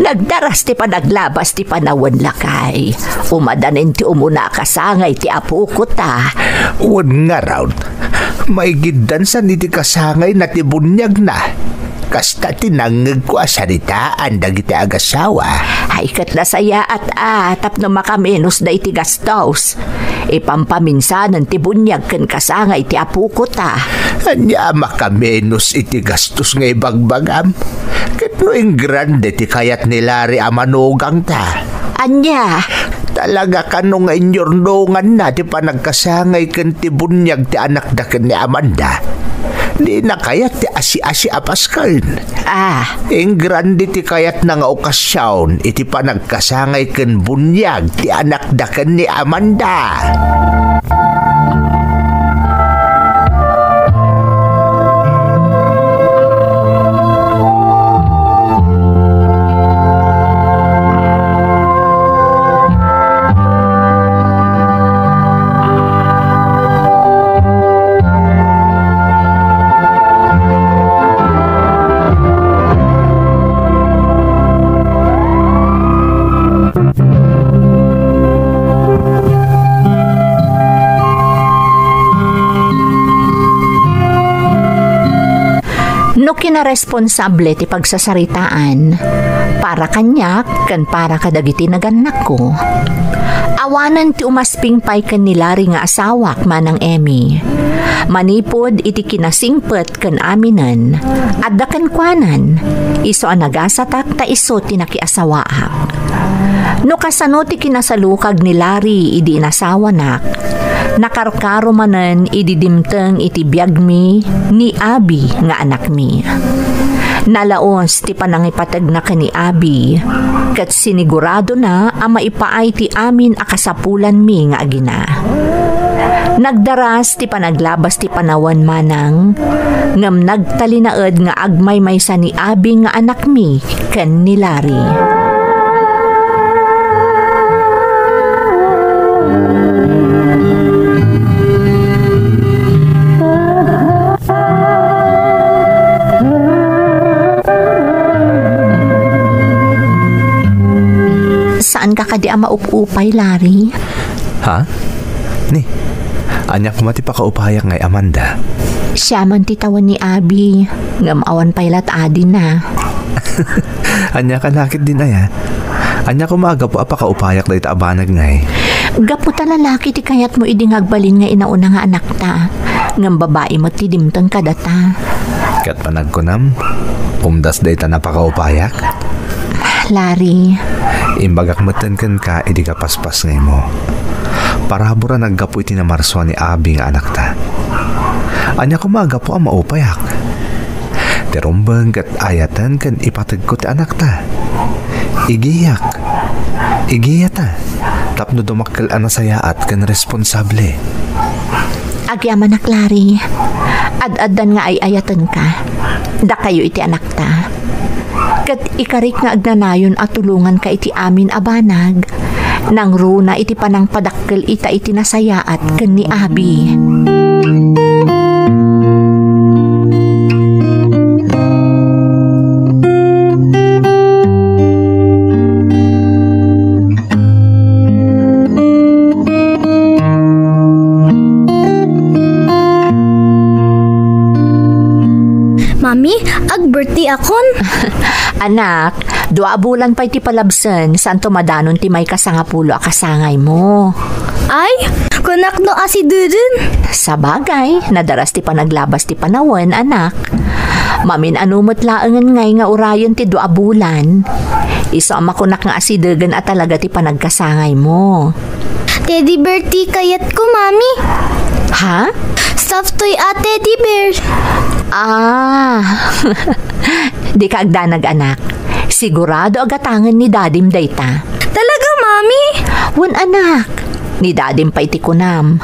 Nagdaras ti panaglabas ti panawen, lakay. Umadanin ti umuna a kasangay ti apokota. Wen ngarud, maigiddan san iti kasangayna ti buniagna. Kasta ti nangngegko a saritaan dagiti agasawa. Ay, ket nasayaat a tapno makamenos dayta iti gastos. Ipampaminsanen ti buniag ken kasangay ti apokota. Ania a makamenos iti gastos nga ibagbagam? Ket no ingrande ti kayat ni Larry a manugangta? Ania? Talaga kano nga inyurnonganna ti panagkasangay ken ti buniag ti anakda ken ni Amanda? Dina kayat ti asi-asi a pasken. Ah. Ingrande ti kayatna nga okasion iti panagkasangay ken buniag ti anakda ken ni Amanda. No kinaresponsable ti pagsasaritaan, para kaniak ken para kadagiti nagannakko, awanen ti umasping pay ken ni Larry nga asawak, Manang Emmy. Manipud iti kinasingpet ken aminen, adda kenkuanan, isu a nagasatak ta isu ti nakiasawaak. No kasano ti kinasalukag ni Larry idi inasawanak, nakarkaro manen idi dimteng iti biagmi ni Abi nga anakmi. Nalaos ti panangipategna ken ni Abi, ket siniguradona a maipaay ti amin a kasapulanmi nga agina. Nagdaras ti panaglabas ti panawen manang, ngem nagtalinaed nga agmaymaysa ni Abi nga anakmi ken ni Larry. Saan ka kadi a maupupay, Larry? Ha? Ni, ania koma ti pakaupayak ngay, Amanda? Siaman ti tawen ni Abi, ngem awan pay lat adina. Ania ka nakit din aya? Ania koma a gapu a pakaupayak dayta a banag ngay? Gapu ta lalaki ti kayatmo idi nga agbalin nga inauna nga anakta, ngem babai met ti dimteng kadata. Ket panagkunam, umdas dayta napakaupayak? Larry. Imbagak metten kenka idi kapaspas nga imo. Parabur a naggapu iti namarsua ni Abi nga anakta. Ania koma a gapu a maupayak? Ti rumbeng ket ayaten ken ipategko ti anakta. Igiyak. Igiyata. Tapno dumakkel a nasayaat ken responsable. Agyamanak, Larry. Ad-addan nga ay-ayatenka. Dakayo iti anakta. Ket ikarik nga agnanayon a tulonganka iti amin a banag, nangruna iti panangpadakkel ita iti nasayaat ken ni Abi. Mami, ag-birthday akon. Anak, dua a bulan pay ti palabsen, santo madanon ti maikasangapulo a kasangaymo. Ay, kunak no asideden. Sabagay, nadaras ti panaglabas ti panawen, anak. Mamin-ano met laengen ngay nga urayen ti dua a bulan. Isu a makunak nga asidegen a talaga ti panagkasangaymo. Teddy bear ti kayatko, Mami. Ha? Stuffed toy a teddy bear. Ah. Dika agdanag, anak. Sigurado a gatangen ni Dadim dayta. Talaga, Mami? Wen, anak. Ni Dadim pay ti kunam.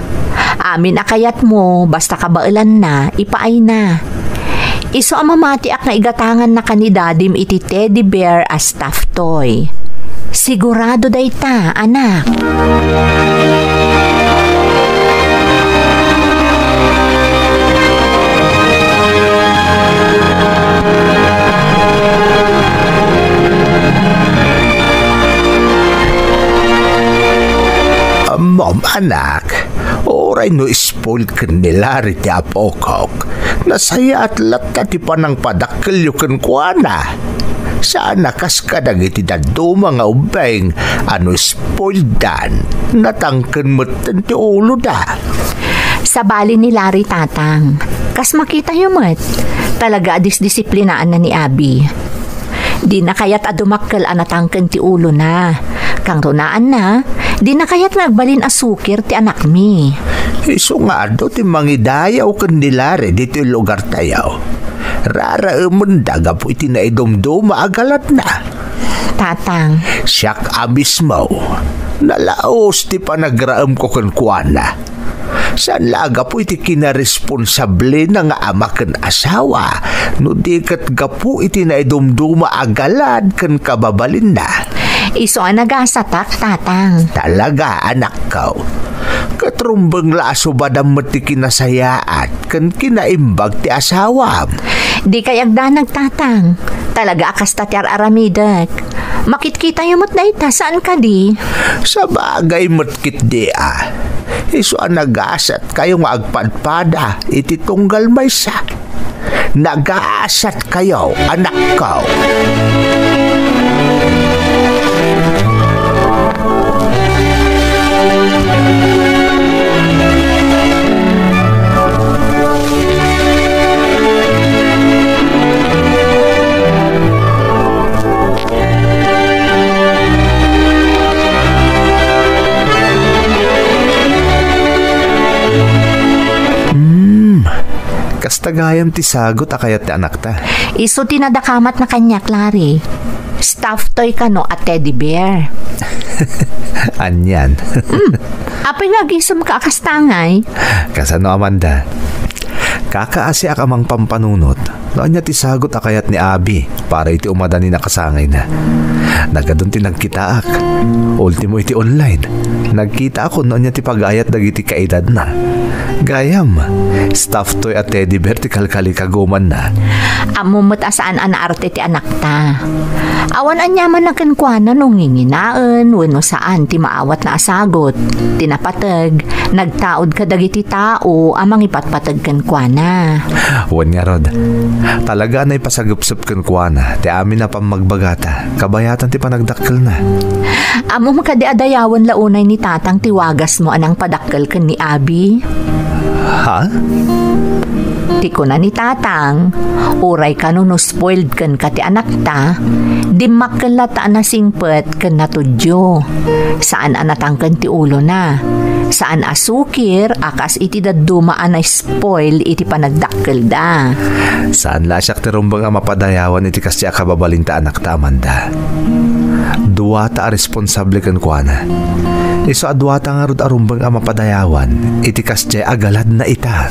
Amin a kayatmo, basta kabaelanna, ipaayna. Isu a mamatiak nga igatangannaka ni Dadim iti teddy bear a stuffed toy. Sigurado dayta, anak. Mom, anak, uray no spoil ken ni Larry ti apokok, nasayaat latta ti panangpadakkelyo kenkuana. Saan a kas kadagiti dadduma nga ubbing a no spoildan, natangken metten ti uloda. Sabali ni Larry, Tatang. Kas makitayo met, talaga a disdisiplinaanna ni Abi. Dina kayat a dumakkel a natangken ti ulona. Kangrunaanna, dina kayat nga agbalin a sukir ti anakmi. Isu nga adu ti mangidayaw ken ni Larry ditoy lugartayo. Raraemenda gapu iti naidumduma a galadna. Tatang. Siak a mismo. Nalaos ti panagraemko kenkuana. Saan la a gapu iti kinaresponsablena nga ama ken asawa, no di ket gapu iti naidumduma a galad ken kababalinna. Isu a nagasatak, Tatang. Talaga, anakko. Ket rumbeng la a subadam met ti kinasayaat ken kinaimbag ti asawam. Dikay agdanag, Tatang. Talaga a kasta ti ar-aramidek. Makitkitayo met dayta, saan kadi? Sabagay met ketdi a. Isu a nagasatkayo nga agpadpada iti tunggal maysa. Nagasatkayo, anakko. Hmm, kasta gayam ti sagut a kayat ti anakta. Isu ti nadakamatna kaniak, Larry. Stuffed toy kano a teddy bear. Anian. Hmm. Apay nga agisem ka a kasta ngay? Kasano, Amanda? Kakaasiak a mangpampanunot no ania ti sagut a kayat ni Abi para iti umadanin a kasangayna. Nagadun ti nagkitaak. Ultimo iti online. Nagkitaak no ania ti pag-ayat dagiti kaedadna. Gayam, stuffed toy a teddy bear ti kalkalikagumanna. Ammom met a saan a naarte ti anakta. Awan aniaman a kenkuana no nginginaen wenno saan ti maawatna a sagut. Ti napateg, nagtaud kadagiti tao a mangipatpateg kenkuana. Wen ngarud, talaga a naipasagepsep kenkuana ti amin a pammagbagata kabayatan ti panagdakkelna. Ammom kadi a dayawen la unay ni Tatang ti wagasmo a nangpadakkel ken ni Abi? Ha? Ti kuna ni Tatang, uray kano no spoiled kenka ti anakta, dimmakkel latta a nasingpet ken natudio. Saan a natangken ti ulona. Saan a sukir a kas iti dadduma a na-spoil iti panagdakkelda. Saan la a siak ti rumbeng a mapadayawan iti kasdiay a kababalinta, anakta, Amanda. Duata a responsable kenkuana. Isu a duata ngarud a rumbeng a mapadayawan iti kasdiay a galadna ita.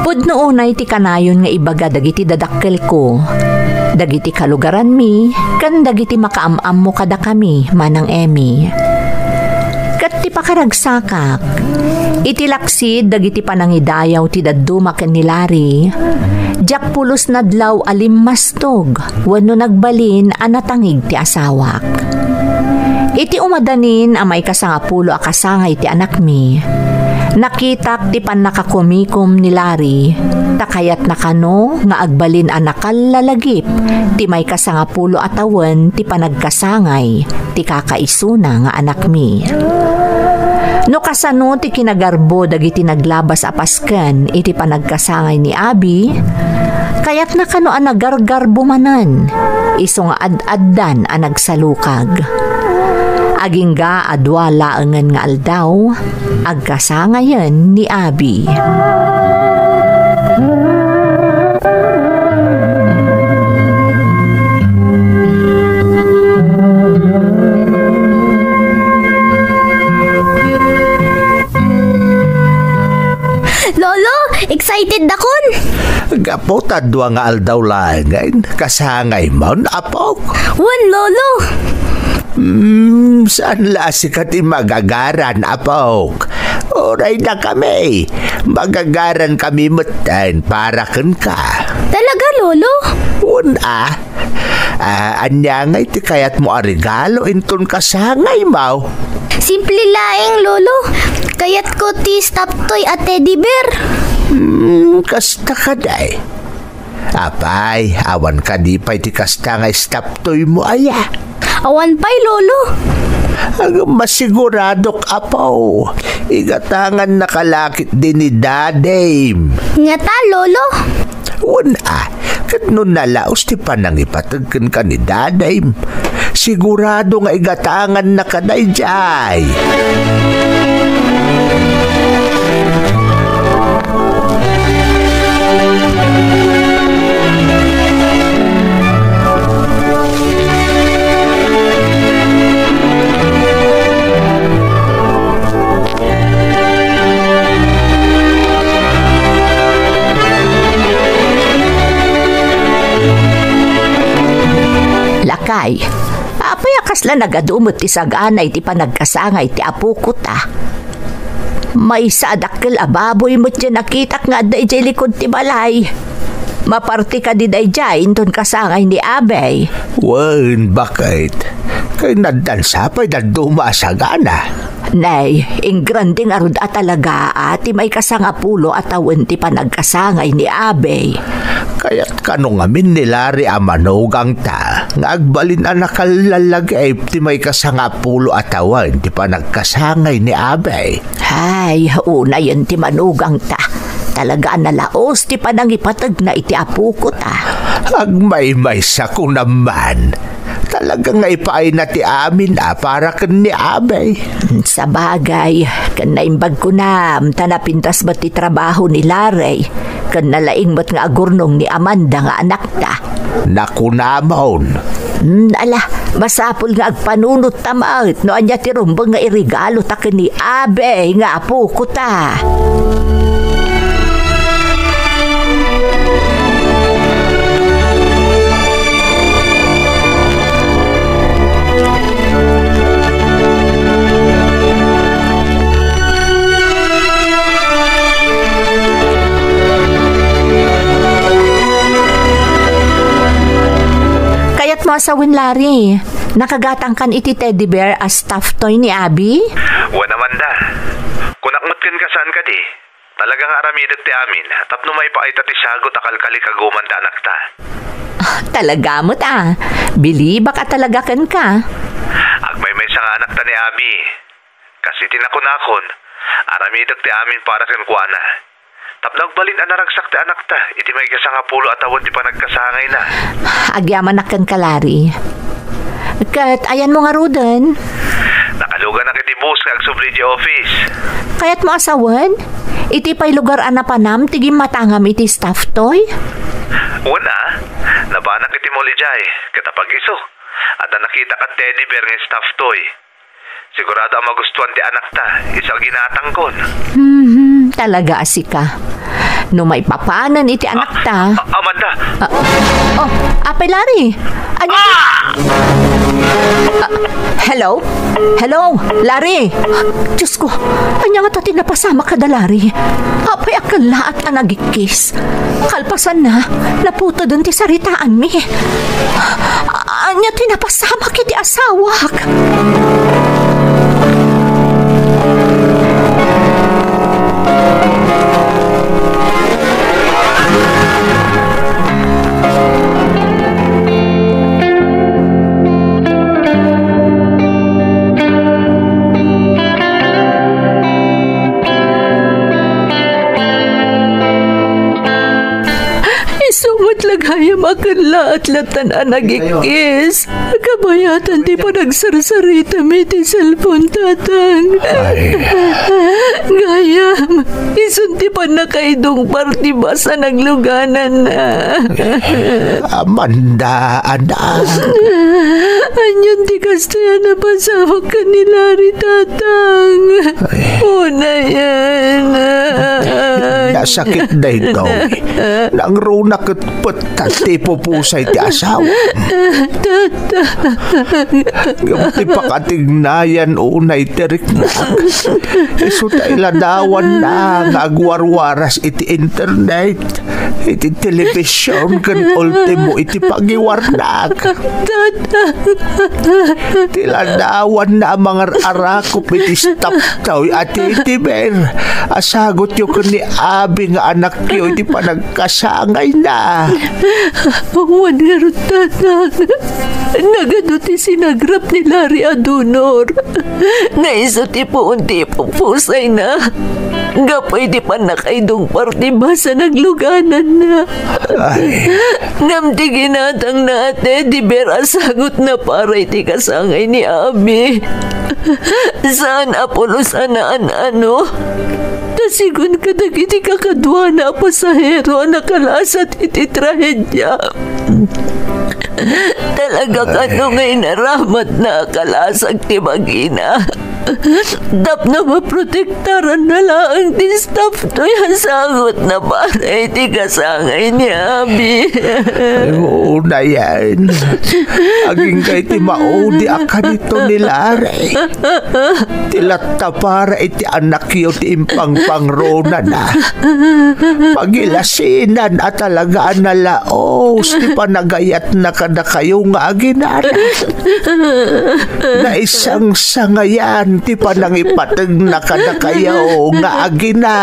Pudno unay ti kanayon nga ibaga dagiti dadakkelko, dagiti kalugaranmi, ken dagiti makaam-ammo kadakami, Manang Emmy. Ket ti pakaragsakak, iti laksid dagiti panangidayaw ti dadduma ken ni Larry, diak pulos nadlaw a limmastog wenno nagbalin a natangig ti asawak. Iti umadanin a maikasangapulo a kasangay ti anakmi, nakitak ti pannakakumikom ni Larry, ta kayatna kano nga agbalin a nakallalagip ti maikasangapulo a tawen ti panagkasangay ti kakaisuna nga anakmi. No kasano ti kinagarbo dagiti naglabas a pasken iti panagkasangay ni Abi, kayatna kano a nagargarbo manen, isu nga ad-addan a nagsalukag. Agingga a dua laengen nga aldaw, agkasangayen ni Abi. Lolo, excited dakon! Gapu ta dua nga aldaw laengen, kasangay mon, apok? Wen, Lolo. Hmm, saan la a sika ti magagaran, apok? Uray dakami. Magagarankami metten para kenka. Talaga, Lolo? Wen a. Ah, ania ngay ti kayatmo a regalo inton kasangaymo? Simple laeng, Lolo. Kayatko ti stuffed toy a teddy bear. Hmm, kasta kadi. Apay, awan kadi pay ti kasta nga stuffed toymo aya? Awan pay, Lolo. Agam, masiguradok, apo. Igatangannaka la ketdi ni Dadim. Ngata, Lolo? Wen a, ket no nalaos ti panangipateg kenka ni Dadim, sigurado nga igatangannaka daydiay. Lakay, apay a kasla nagadu met ti sagana iti panagkasangay ti apokota? Maysa a dakkel a baboy met ti nakitak nga adda idiay likud ti balay. Maparti kadi daydiay inton kasangay ni Abey? Wen, baket. Kay naddansa pay dadduma a sagana. Nay, ingrande ngarud a talaga a ti maikasangapulo a tawen ti panagkasangay ni Abey. Kayat kano ngamin ni Larry a manugangta nga agbalin a nakallalagip ti maikasangapulo a tawen ti panagkasangay ni Abey. Hay, unayen ti manugangta. Talaga a nalaos ti panangipategna iti apokota. Agmaymaysa ko naman. Talaga nga ipaayna ti amin a para ken ni Abey. Sabagay, ken naimbag kunam ta napintas met ti trabaho ni Larry, ken nalaing met nga agurnong ni Amanda nga anakta. Nakunamon. Hmm, ala, masapul nga agpanunot ta met no ania ti rumbeng nga iregalo ta ken ni Abey nga apokota. Kayatmo a sawen, Larry? Nakagatangkan iti teddy bear a stuffed toy ni Abi? Wen, Amanda. Kunak met kenka, saan kadi? Talaga nga aramidek ti amin tapno maipaayta ti sagut a kalkalikaguman ti anakta. Ah, talaga met a. Bilibak a talaga kenka. Agmaymaysa nga anakta ni Abi. Kas iti nakunakon, aramidek ti amin para kenkuana. Tapno agbalin a naragsak ti anakta iti maikasangapulo a tawen ti panagkasangayna. Agyamanak kenka, Larry. Ket ayanmo ngaruden? Nakaluganak iti bus nga agsubli idiay office. Kayatmo a sawen? Iti pay lugar a napanam ti gimmatangam iti stuffed toy? Wen a, napanak iti mall idiay, ket apag-isu, adda nakitak a teddy bear nga stuffed toy. Sigurado a magustuan ti anakta, isu a ginatangkon. Mhm, talaga a sika. No maipapanen iti anakta. Ah, ah, Amanda! Ah, oh, apay, Larry? Ania? Ah! Ah, hello? Hello, Larry? Diyos ko, ania ngata ti napasamak kada, Larry? Apay a kellaat a nagikkis? Kalpasanna, naputeden ti saritaanmi. Ania ti napasamak iti asawak? Isu met la gayam a kellaat latta a nagikkis. Kabayatan ti panagsarsaritam iti cellphone, Tatang. Ay. Gayam, isun ti pannakaidungpar ti bus a naglugananna. Amanda, anak. Anian ti kastoy a napasamak ken ni Larry, Tatang? Ay. Unayen. sakit daytoy. Nangruna ket pettan ti ipupusay ti asawa. Ngem ti pakatignayan unay ti riknak, isu ta iladawanna nga agwarwaras iti internet, iti television, ken ultimo iti pagiwarnak. Ti ladawanna a mangar-arakop iti staff tayo a titiber a sagutyo ken ni Abi nga anakyo iti panagkasangayna. Awan ngarud, Tatang. Nagadu ti sinagrap ni Larry a donor. Nga isu ti puon ti ipupusayna. Gapu iti pannakaidungpar ti basa naglugananna. Ay. Ngem ti ginatangna a teddy bear a sagutna para iti kasangay ni Abi. Saan a pulos a naan-ano. Ta sigun kadagiti kakaduana a pasahero a nakalasat iti trahedia. Talaga kano nga inaramatna a kalasag ti bagina? Tapno maprotektaranna laeng ti staff toy a sagutna para iti kasangay ni Abi. Ay, unayen. Agingga iti maudi a kanito ni Larry. Ti latta para iti anakyo ti impangpangronana. Pagilasinan a talaga a nalaos ti panagayatna kadakayo nga aginana. Naisangsangayan ti panangipategna kadakayo nga agina.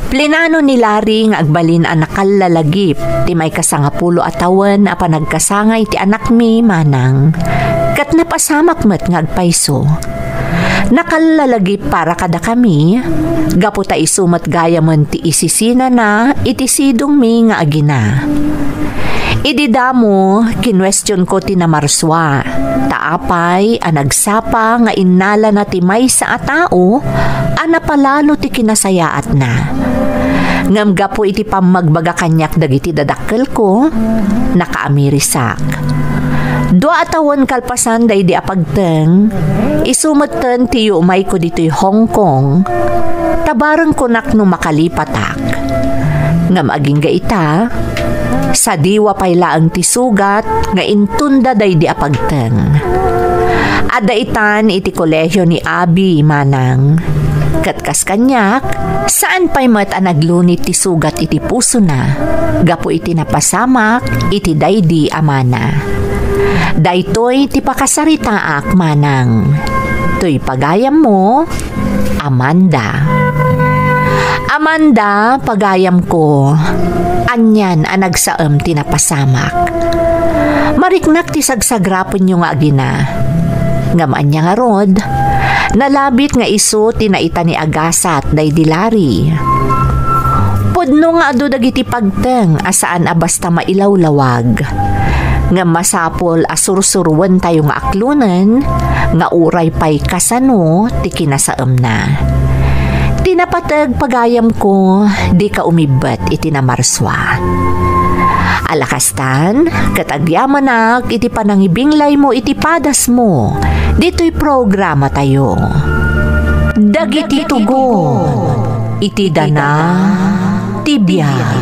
Plinano ni Larry nga agbalin a nakallalagip ti maikasangapulo a tawen a panagkasangay ti anakmi, Manang. Ket napasamak met nga agpayso. Nakallalagip para kadakami, gapu ta isu met gayamen ti isisinana iti sidongmi nga agina. Idi damo, kinuestionko ti namarsua, ta apay a nagsapa nga innalana ti maysa a tao a napalalo ti kinasayaatna. Ngem gapu iti pammagbaga kaniak dagiti dadakkelko, nakaamirisak. Dua a tawen kalpasan daydi a pagteng, isu metten ti yuumayko ditoy Hong Kong, ta barengkonak no makalipatak. Ngem agingga ita, sadiwa pay laeng ti sugat nga intunda daydi a pagteng. Adda itan iti kolehio ni Abi, Manang. Ket kas kaniak, saan pay met a naglunit ti sugat iti pusona gapu iti napasamak iti daydi a mana. Daytoy ti pakasaritaak, Manang. Toy pagayammo, Amanda. Amanda, pagayamko, anian a nagsaem ti napasamak. Mariknak ti sagsagrapenyo nga agina. Ngem ania ngarud, nalabit nga isu ti naita ni agasat daydi Larry. Pudno nga adu dagiti pagteng a saan a basta mailawlawag. Ngem masapul a sursuruentayo nga aklonen nga uray pay kasano ti kinasaemna. Ti napateg, pagayamko, dika umibbet iti namarsua. Alakastan, ket agyamanak iti panangibinglaymo iti padasmo ditoy programatayo. Dagiti tugon iti dana ti biag.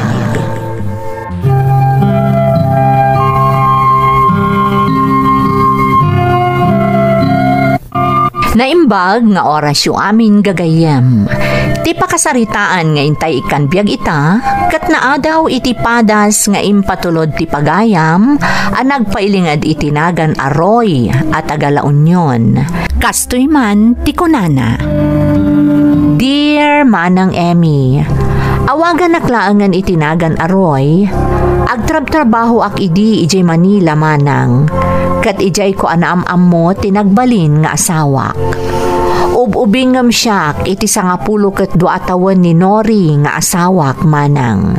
Naimbag nga orasyo amin, gagayyem. Ti pakasaritaan nga intay ikkan biag ita, ket naadaw iti padas nga impatulod ti pagayam a nagpailinged iti nagan a Roy a taga La Union. Kastoy man ti kunana, Dear Manang Emmy, Awaganak laengen iti nagan a Roy, agtrabtrabahoak idi idiay Manila, manang, ket idiayko a naam-ammo ti nagbalin nga asawak. Ub-ubingem siak iti sangapulo ket dua a tawen ni Nori nga asawak, manang.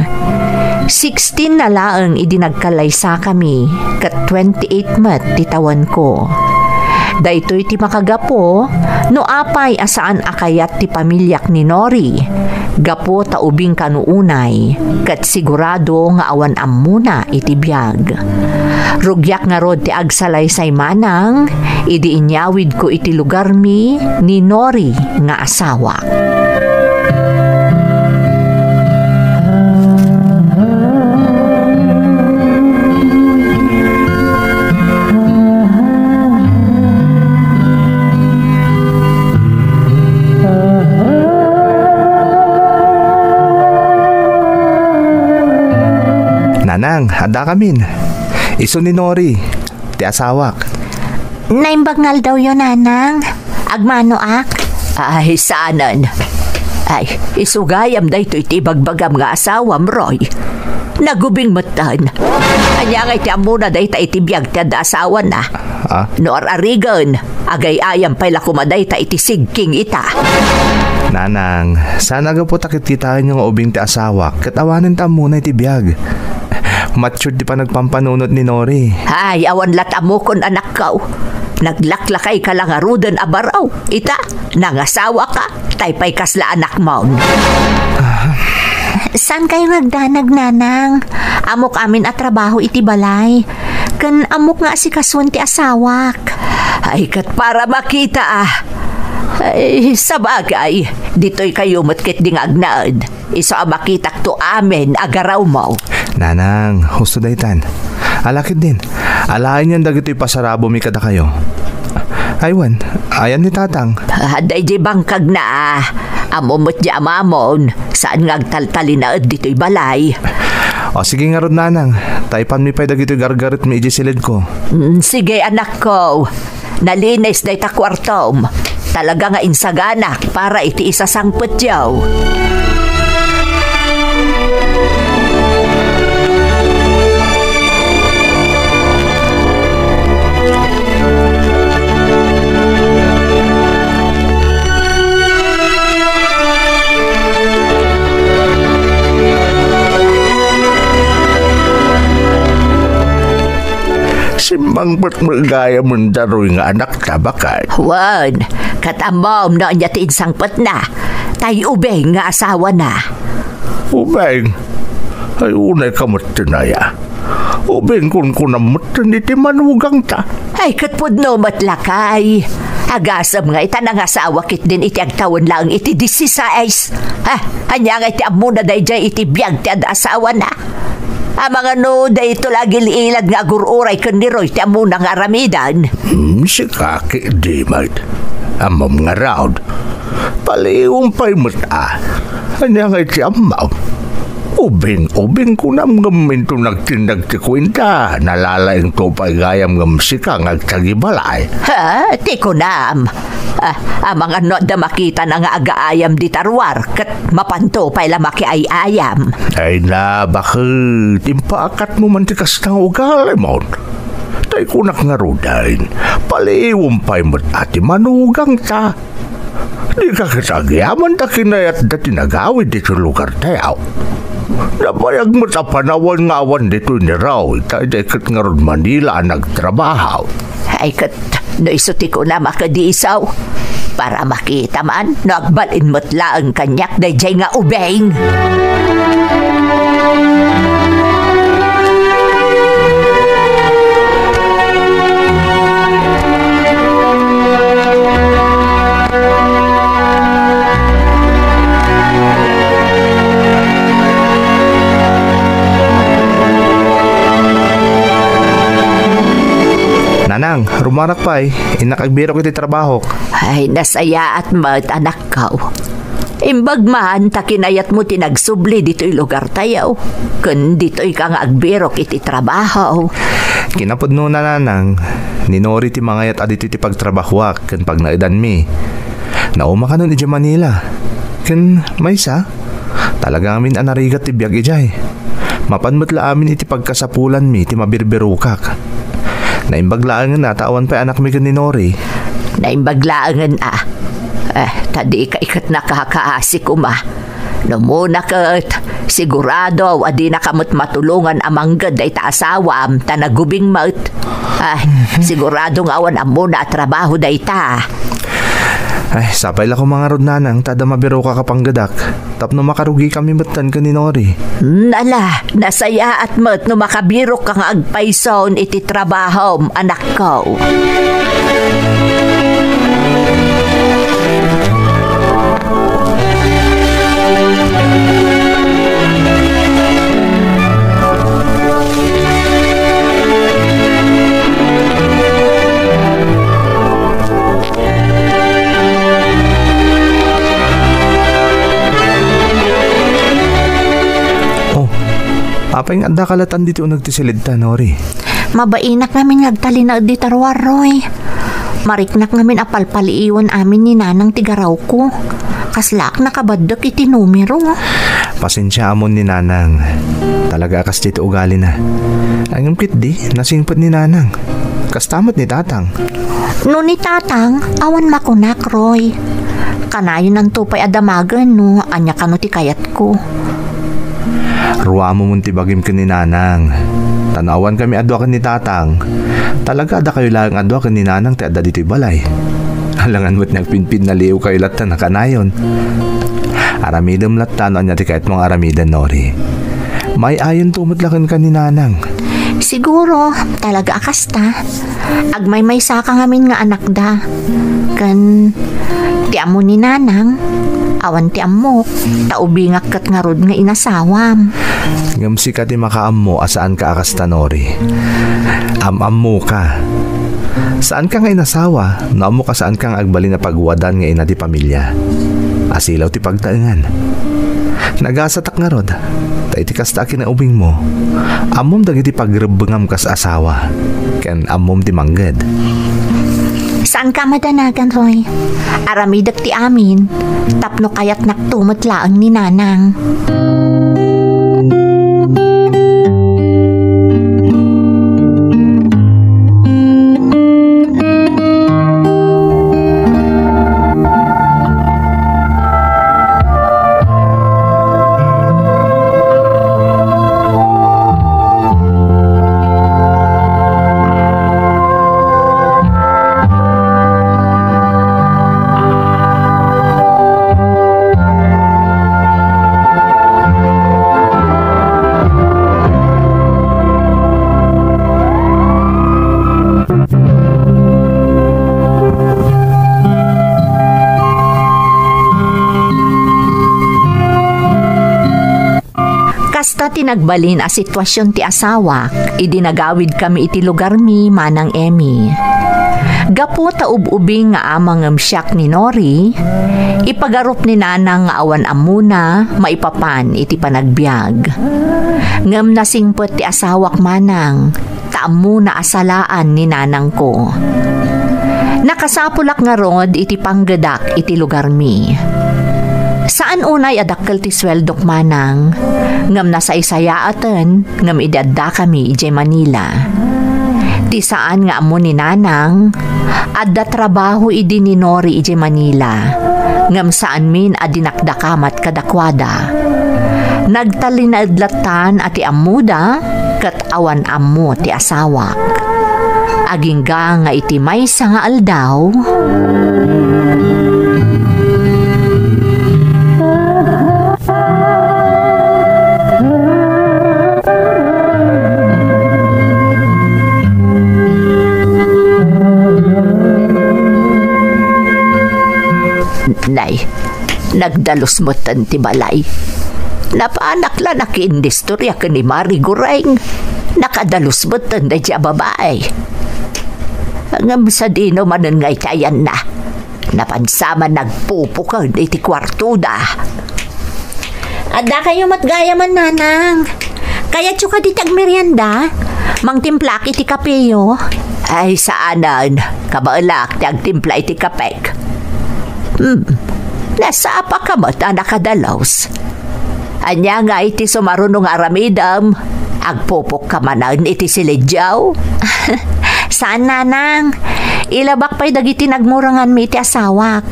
Sixteen na laeng idi nagkallaysakami, ket twenty-eight met ti tawenko. Daytoy ti makagapu no apay a saan a kayat ti pamiliak ni Nori, gapu ta ubing kano unay, ket sigurado nga awan ammona iti biag. Rugiak ngarud ti agsalaysay, manang, idi inyawidko iti lugarmi ni Nori nga asawak. Nanang, addakamin. Isu ni Nori, ti asawak. Naimbag nga aldawyo, nanang. Agmanoak? Ay, saanen. Ay, isu gayam daytoy ti ibagbagam nga asawam, Roy. Nagubing metten. Ania ngay ti ammona dayta iti biag ti adda asawana? Ah? No ar-arigen, agay-ayam pay la koma dayta iti sigking ita. Nanang, saan a gapu ta kitkitaenyo nga ubing ti asawak, ket awanen ta ammona iti biag. Mature ti panagpampanunot ni Nori. Ay, awan lat ammokon, anakko. Naglaklakayka la ngaruden a baro. Ita, nangasawaka, tay pay kasla anakmon. Saankayo nga agdanag, nanang? Ammok amin a trabaho iti balay. Ken ammok nga asikasuen ti asawak. Ay, ket para makita, ah. Ay, sabagay, ditoykayo met ketdi nga agnaed. Isu a makitakto amin a garawmo. Nanang, husto daytan. Ala ketdin, alaenyon dagitoy pasarabami kadakayo. Ay wen, ayan ni Tatang. Ah, daydi bangkagna, ah. Ammom met di amamon, saan nga agtaltalinaed ditoy balay. O, sige ngarud, Nanang, ta ipanmi pay dagitoy gargaretmi idiay silidko. Mm, sige, anakko. Nalinis dayta kuartom. Talaga nga insaganak para iti isasangpetyo. Simmangpet met gayam dayta Roy nga anakta, baket. Wen, ket ammom no ania ti insangpetna, tay ubing nga asawana. Ubing? Ay, unayka metten aya. Ubing kunkunam metten iti manugangta. Ay, ket pudno met lakay. Agasem nga ita nangasawa ketdin iti agtawen laeng iti disisais. Ha? Ania nga iti ammona daydiay iti biag ti ad-asawana? Amangan no daytoy la agil-ilad nga agur-uray ken ni Roy ti ammona nga aramiden. Hmm, sika ketdi met. Ammom ngarud. Paliiwem pay met a. Ania nga iti ammom? Ubing-ubing kunam ngem inton nagtinnag ti kuenta, nalalaingto pay gayam ngem sika nga agtagibalay. Ha? Ti kunam? Ah, amangan no adda makitana nga agaayam dita ruar, ket mapanto pay la makiay-ayam. Ay na, baket, impaakatmo man ti kasta nga ugalimon. Tay kunak ngaruden, paliiwem pay met a ti manugangta. Dika ket agyaman ta kinayatda ti nagawid iti lugartayo. Nabayag met a panawen nga awan ditoy ni Roy, ta idiay ket ngarud Manila a nagtrabaho. Ay ket, no isu ti kunam a kadi isu, para makita man no agbalin met laeng kaniak daydiay nga ubing. Nanang, rumarak pay, innak agbirok iti trabahok. Ay, nasayaat met, anakko. Imbag man ta kinayatmo ti nagsubli ditoy lugartayo, ken ditoyka nga agbirok iti trabaho. Kinapudnona, Nanang, ni Nori ti mangayat a ditoy ti pagtrabahoak ken pagnaedanmi. Nauma kanon idiay Manila. Ken maysa, Talaga ngamin a narigat ti biag idiay. Mapan met la amin iti pagkasapulanmi ti mabirbirokak. Naimbag laengen a ta awan pay anakmi ken ni Nori. Naimbag laengen a. Eh, ta dika iket nakakaasi koma. No umuna ket, sigurado a dinaka met matulongan a mangged dayta asawam ta nagubing met. Ay, sigurado nga awan ammona a trabaho dayta. Ay, sapay la koma ngarud, nanang, ta adda mabirokak a panggedak. Tapno makarugikami metten ken ni Nori. Hmm, ala, nasayaat met no makabirokka nga agpayson iti trabahom, anakko. Oh, apay nga adda kalatan ditoy uneg ti silidta, Nori? Mabainak ngamin nga agtalinaed dita ruar, Roy. Mariknak ngamin a palpaliiwen amin ni Nanang ti garawko. Kaslaak nakabaddek iti numero. Pasensia amon ni Nanang. Talaga a kas ditoy ugalina. Ngem ketdi, nasingpet ni Nanang. Kasta met ni Tatang. No ni Tatang, awan makunak, Roy. Kanayonanto pay a damagen no ania kano ti kayatko. Ruamon ti bagim ken ni Nanang. Ta no awankami a dua ken ni Tatang, talaga a dakayo laeng a dua ken ni Nanang ti adda ditoy balay. Alangan met nga agpinpinnaliwkayo latta a kanayon. Aramidem latta no ania ti kayatmo nga aramiden, Nori. Maay-ayonto met la kenka ni Nanang. Siguro, talaga a kasta. Agmaymaysaka ngamin nga anakda. Ken ti ammo ni Nanang, awan ti ammok, ta ubingak ket ngarud nga inasawam. Ngem sika ti makaammo a saanka a kasta, Nori. Am-ammoka. Saanka nga inasawa, no ammok a saanka nga agbalin a pagwadan nga ina ti pamilia. Asilaw ti pagtaengan. Nagasatak ngarud, ta iti kasta a kinaubingmo, ammom dagiti pagrebbengam kas asawa, ken ammom ti mangged. Saanka a madanagan, Roy. Aramidek ti amin, tapno kayatnakto met laeng ni Nanang. Kasta ti nagbalin a situasion ti asawak idi nagawidkami iti lugarmi, Manang Emmy. Gapu ta ub-ubing nga ama ngem siak ni Nori, ipagarup ni Nanang nga awan ammona maipapan iti panagbiag. Ngem nasingpet ti asawak, Manang, ta ammona a salaan ni nanangko. Nakasapulak ngarud iti panggedak iti lugarmi. Saan unay a dakkel ti sueldok, Manang, ngem nasaysayaaten ngem idi addakami idiay Manila. Ti saan nga ammo ni Nanang, adda trabaho idi ni Nori idiay Manila, ngem saanmin a dinakdakamat kadakuada. Nagtalinaed lattan a ti ammoda ket awan ammo ti asawak. Agingga nga iti maysa nga aldaw, nay, nagdalus metten ti balay. Napanak la nakiindistoria ken ni Mari Goreng. Nakadalus metten daydiay a babai. Ngem sadino manen nga iti ayanna. Napansa man nagpupuken iti kuartoda. Addakayo met gayamen, Nanang. Kayatyo kadi ti agmerienda? Mangtimplaak iti kapeyo? Ay, saanen. Kabaelak ti agtimpla iti kapek. Hmm. Nasapaka met a nakadalus. Ania ngay ti sumaruno nga aramidem? Agpupokka manen iti silidiaw? Saan, nanang. Ilabak pay dagiti nagmurenganmi iti asawak.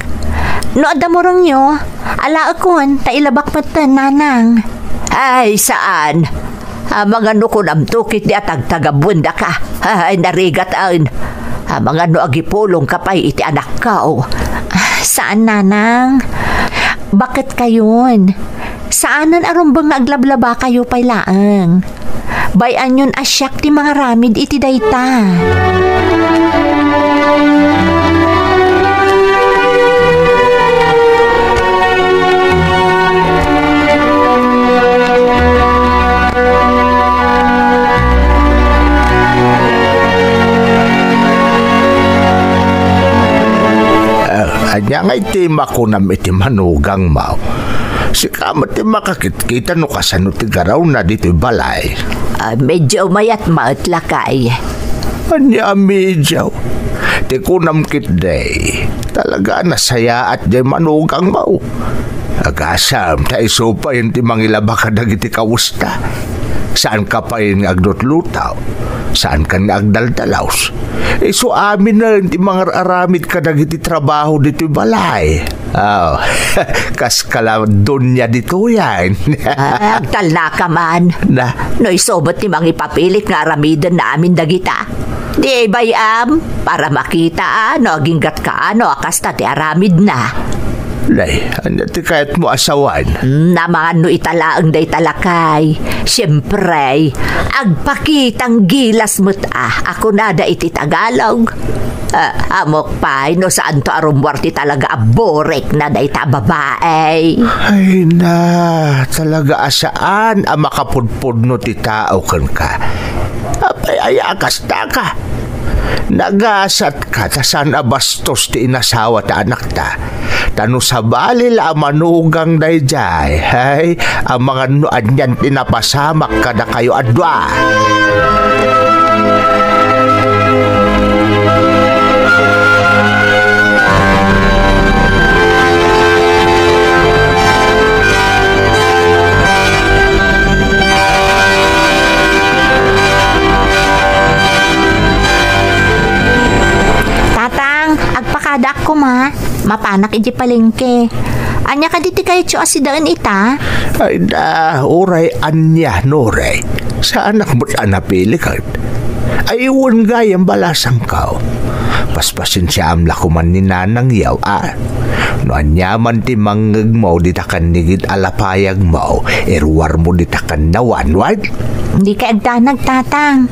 No adda murengyo, alaekon, ta ilabak metten, nanang. Ay, saan. Amangan no kunamto ketdi a tagtagabuendaka. Ay, narigat, en. Amangan no agipulongka pay iti anakko. Ah, saan, nanang. Baket kayon. Saanen a rumbeng nga aglablabakayo pay laeng. Bay-anyon a siak ti mangaramid iti dayta. Ah, ania ngay ti makunam iti manugangmo? Sika met ti makakitkita no kasano ti garawna ditoy balay. Ah, medyo mayat met, lakay. Ania a medyo? Ti kunam ketdi, talaga a nasayaat diay manugangmo. Agasem ta isu pay ti mangilaba kadagiti kawesta. Saanka pay nga aglutluto. Saankan nga agdaldalaus. Isu aminen ti mangar-aramid kadagiti trabaho ditoy balay. Oh, kas kala donya ditoyen. Ah, agtalnaka man. Na? No isu met ti mangipapilit nga aramidenna amin dagita. Di bay-am, para makita a no aginggatka a no a kasta ti aramidna. Nay, ania ti kayatmo a sawen? Hmm, amangan no ita laeng dayta, lakay. Siempre, agpakitang gilas met a, a kunada iti Tagalog. Ah, ammok pay no saanto a rummuar ti talaga a burikna dayta a babai. Ay na, talaga a saan a makapudpudno ti tao kenka. Apay aya a kastaka? Nagasatka ta saan a bastos ti inasawa ta anakta. Ta no sabali la a manugang daydiay, ay, amangan no anian ti napasamak kadakayo a dua. Tatang, agpakadaak koma. Mapanak idiay palengke. Ania kadi ti kayatyo a sidaen ita? Ay da, uray ania, Noray. Saanak met a napili ket. Ay, wen gayam balasangko. Paspasensiaam la koman ni Nanang Yaw, a. No aniaman ti mangngegmo dita kannigid a lapayagmo, iruarmo dita kannawan, wen? Dikay agdanag, Tatang.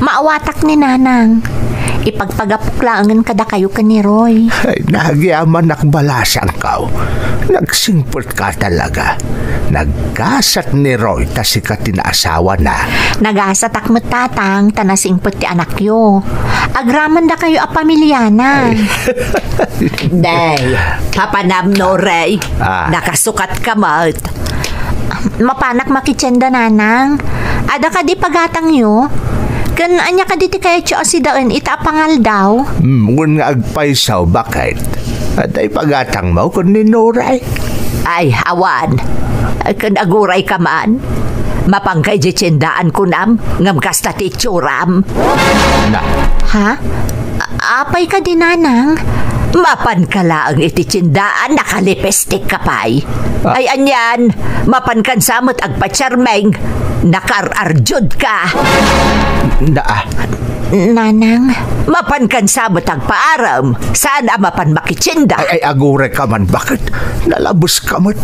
Maawatak ni Nanang. Ipagpagapok laengen kadakayo ken ni Roy. Ay, nagyamanak balasangko. Nagsingpetka talaga. Naggasat ni Roy ta sika ti naasawana. Nagasatak met, Tatang, ta nasingpet ti anakyo. Agramendakayo a pamiliana. Ay. Day, papanam, Noray. Ah. Nakasukatka met. Mapanak makitienda, Nanang. Adda kadi pagatangyo? Ken ania kadi ti kayatyo a sidaen ita a pangaldaw? Hmm, wen nga agpayso, baket? Adda pagatangmo ken ni Noray? Ay, awan. Ken agurayka man. Mapanka idiay tiendaan kunam, ngem kasta ti itsuram. Na. Ha? A-, apay kadi, Nanang? Mapanka laeng iti tiendaan, nakalipestikka pay. Ah. Ay, anian, mapankan sa met agpacharmeng, nakar-arjudka. Na, ah. Nanang. Mapankan sa met agpaarem, saan a mapan makitienda. Ay, ay, agurayka man, baket? Nalabeska met.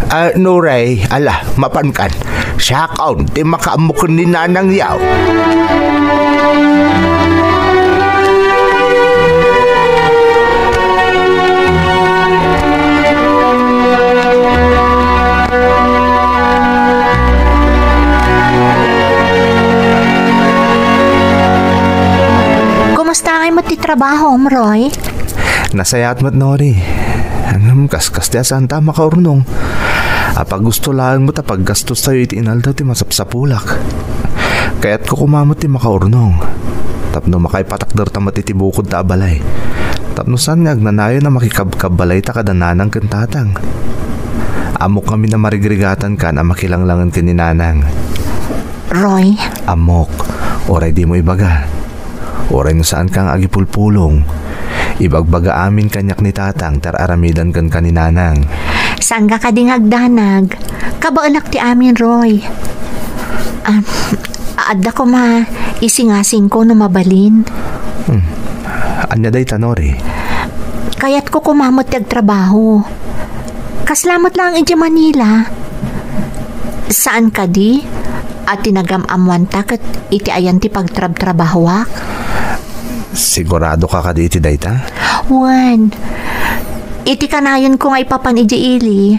Ah, Noray, ala, mapankan. Siakon ti makaammo ken ni Nanang Yaw. Kumusta ngay met ti trabahom, Roy? Nasayaat met, Nori. Ngem, kaskas ti a saanta a makaurnong. Apay gusto laeng met a paggastostayo iti inaldaw ti masapsapulak. Kayatko koma met ti makaurnong. Tapno makaipatakderta met iti bukodta a balay. Tapno saan nga agnanayon a makikabkabbalayta kada nanang ken tatang. Ammok ngamin a marigrigatankan a makilanglangen ken ni Nanang. Roy. Ammok, uray dimo ibaga. Uray no saanka nga agipulpulong, ibagbaga amin kaniak ni Tatang ti ar-aramidan kenka ni Nanang. Saanka kadi nga agdanag? Kabaelak ti amin, Roy. Ah, adda koma isingasingko no mabalin. Hmm. Ania dayta, Nori? Kayatko koma met ti agtrabaho. Kasla met laeng idiay Manila. Saan kadi a tinagam-ammoanta ket iti ayan ti pagtrabtrabahoak? Siguradoka kadi iti dayta? Wen. Iti kanayon ko nga ipapan idiay ili,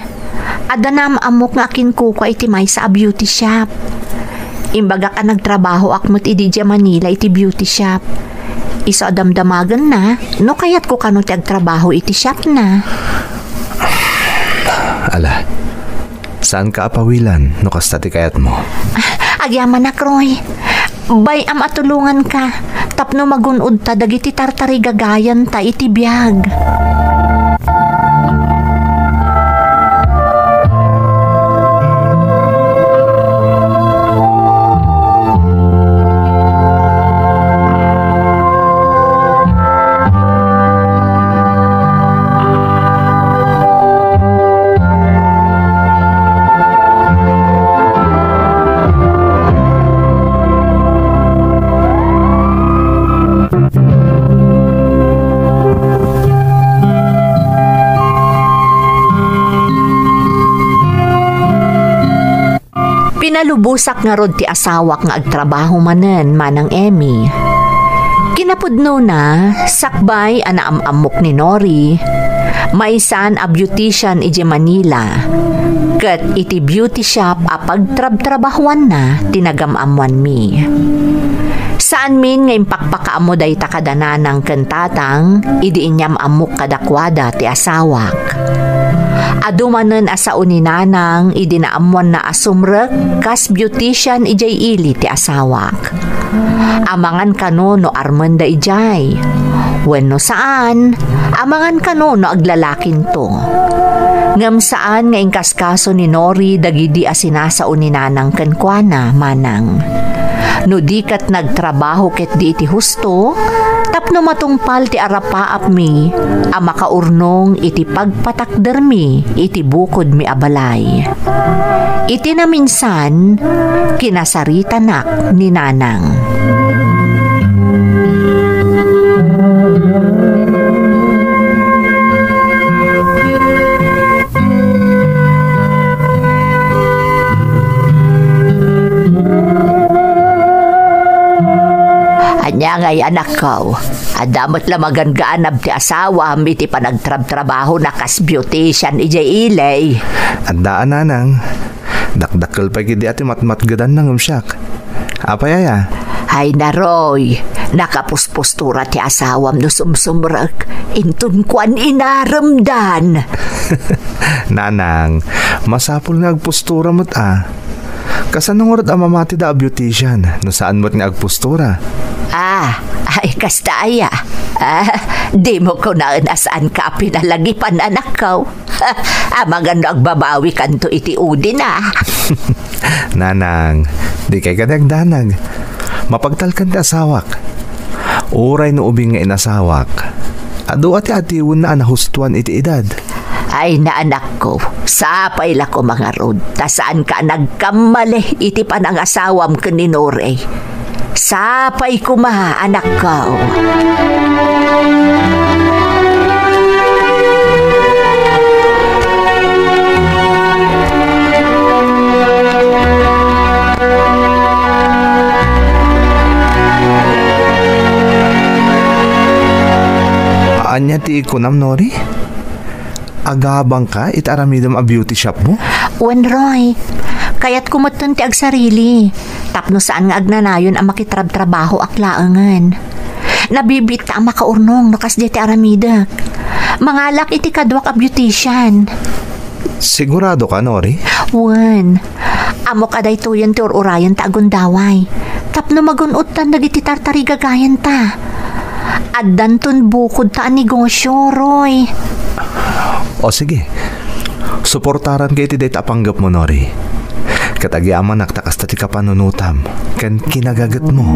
adda naam-ammok nga akinkukua iti maysa a beauty shop. Imbagak a nagtrabahoak met idi idiay Manila iti beauty shop. Isu a damdamagenna no kayatko kano ti agtrabaho iti shopna. Ala, saanka a pawilan no kasta ti kayatmo. Ah, agyamanak, Roy. Bay-am a tulonganka tapno magun-odta dagiti tartarigagayanta iti biag. Pinalubosak ngarud ti asawak nga agtrabaho manen, Manang Emmy. Kinapudnona, sakbay a naam-ammok ni Nori, maysan a beautician idiay Manila, ket iti beauty shop a pagtrabtrabahoanna ti nagam-ammoanmi. Saanmin nga impakpakaammo dayta kada nanang ken tatang idi inyam-ammok kadakuada ti asawak. Adu manen a sao ni nanang idi naammoanna a sumrek kas beautician idiay ili ti asawak. Amangan kano no armenda idiay. Wenno saan, amangan kano no aglalakinto. Ngem saan nga inkaskaso ni Nori dagidi a sinasao ni nanang kenkuana, Manang. No di ket nagtrabaho ketdi iti husto, tapno matungpal ti arapaapmi a makaurnong iti pagpatakdermi iti bukodmi a balay. Iti naminsan, kinasaritanak ni Nanang. Ania ngay, anakko? Adda met la magangaanab ti asawam iti panagtrabtrabahona kas beautician idiay ili? Adda a, Nanang. Dakdakkel pay ketdi a ti matmatgedanna ngem siak. Apay aya? Ay, Nori, nakapuspostura ti asawam no sumsumrek. Inton kuan, inaremdan. Nanang, masapul nga agpostura met a. Kasano ngarud a mamatida a beautician no saan met nga agpostura? Ah, ay, kasta aya. Ah, dimo kunaen a saanka a pinalagipan, anakko. Amangan no agbabawikanto iti udina. Nanang, dikay kadi agdanag. Mapagtalkan ti asawak. Uray no ubing nga inasawak, adu a ti atiwenna a nahustoan iti edad. Ay, anakko, sapay la koma ngarud ta saanka a nagkammali iti panangasawam ken ni Nori. Sapay koma, anakko. Ania ti kunam, Nori? Agabangka iti aramidem a beauty shopmo? Wen, Roy. Kayatko metten ti agsarili, tapno saan nga agnanayon a makitrabtrabahoak laengen. Nabibiitta a makaurnong no kasdiay ti aramidek. Mangalak iti kaduak a beautician. Siguradoka, Nori? Wen. Ammok a daytoyen ti ur-urayen ta agundaway. Tapno magun-odtan dagiti tartarigagayenta. Addanton bukodta a negosio, Roy. O, sige. Suportaranka iti dayta a panggepmo, Nori. Ket agyamanak ta kasta ti kapanunotam ken kinagagetmo.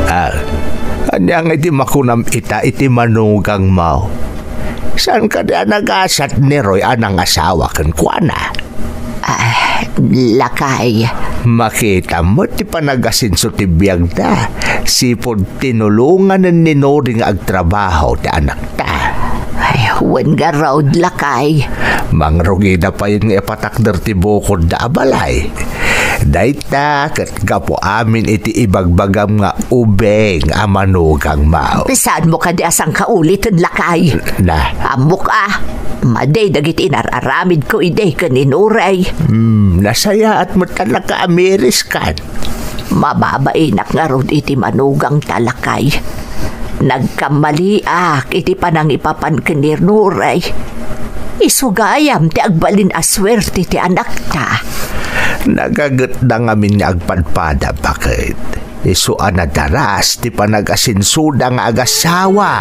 Ah, ania nga iti makunam ita iti manugangmo? Saan kadi a nagasat ni Roy a nangasawa kenkuana? Ah, lakay. Makitam met ti panagasinso ti biagda. Sipud tinulonganen ni Nori nga agtrabaho ti anakta. Ay, wen ngarud, lakay. Mangrugida payen nga ipatakder ti bukodda a balay. Dayta ket gapu amin iti ibagbagam nga ubing a manugangmo. Saanmo kadi a sangkauliten, lakay? Na. Ammok a, madi dagiti inar-aramidko idi ken ni Noray. Hmm, nasayaat met ta nakaamiriskan. Mababainak ngarud iti manugangta, lakay. Nagkammaliak iti panangipapan ken ni Noray. Isu gayam ti agbalin a suerte ti anakta. Nagagetda ngamin nga agpadpada, baket isu a nadaras ti panagasinsoda nga agasawa.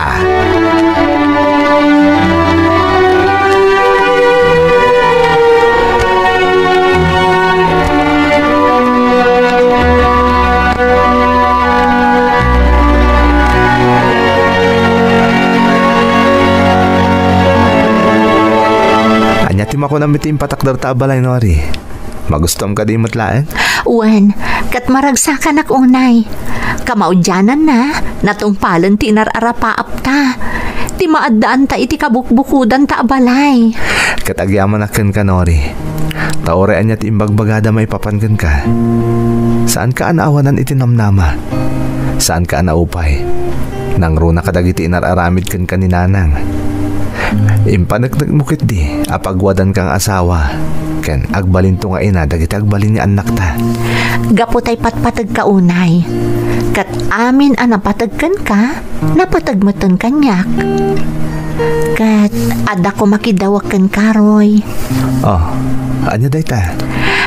Ania ti makunam iti impatakderta a balay, Nori? Magustom kadi met laeng? Wen, ket maragsakanak unay. Kamaudiananna, natungpalen ti inar-arapaapta. Ti maaddaanta iti kabukbukodanta a balay. Ket agyamanak kenka, Nori. Ta uray ania ti imbagbagada maipapan kenka, saanka a naawanan iti namnama. Saanka a naupay. Nangruna kadagiti inar-aramid kenka ni Nanang. Impaneknekmo ketdi a pagwadanka nga asawa, ken agbalinto nga ina dagiti agbalin nga annakta. Gapu tay patpategka unay, ket amin a napateg kenka, napateg metten kaniak. Ket adda koma kidawek kenka, Roy. Oh, ania dayta?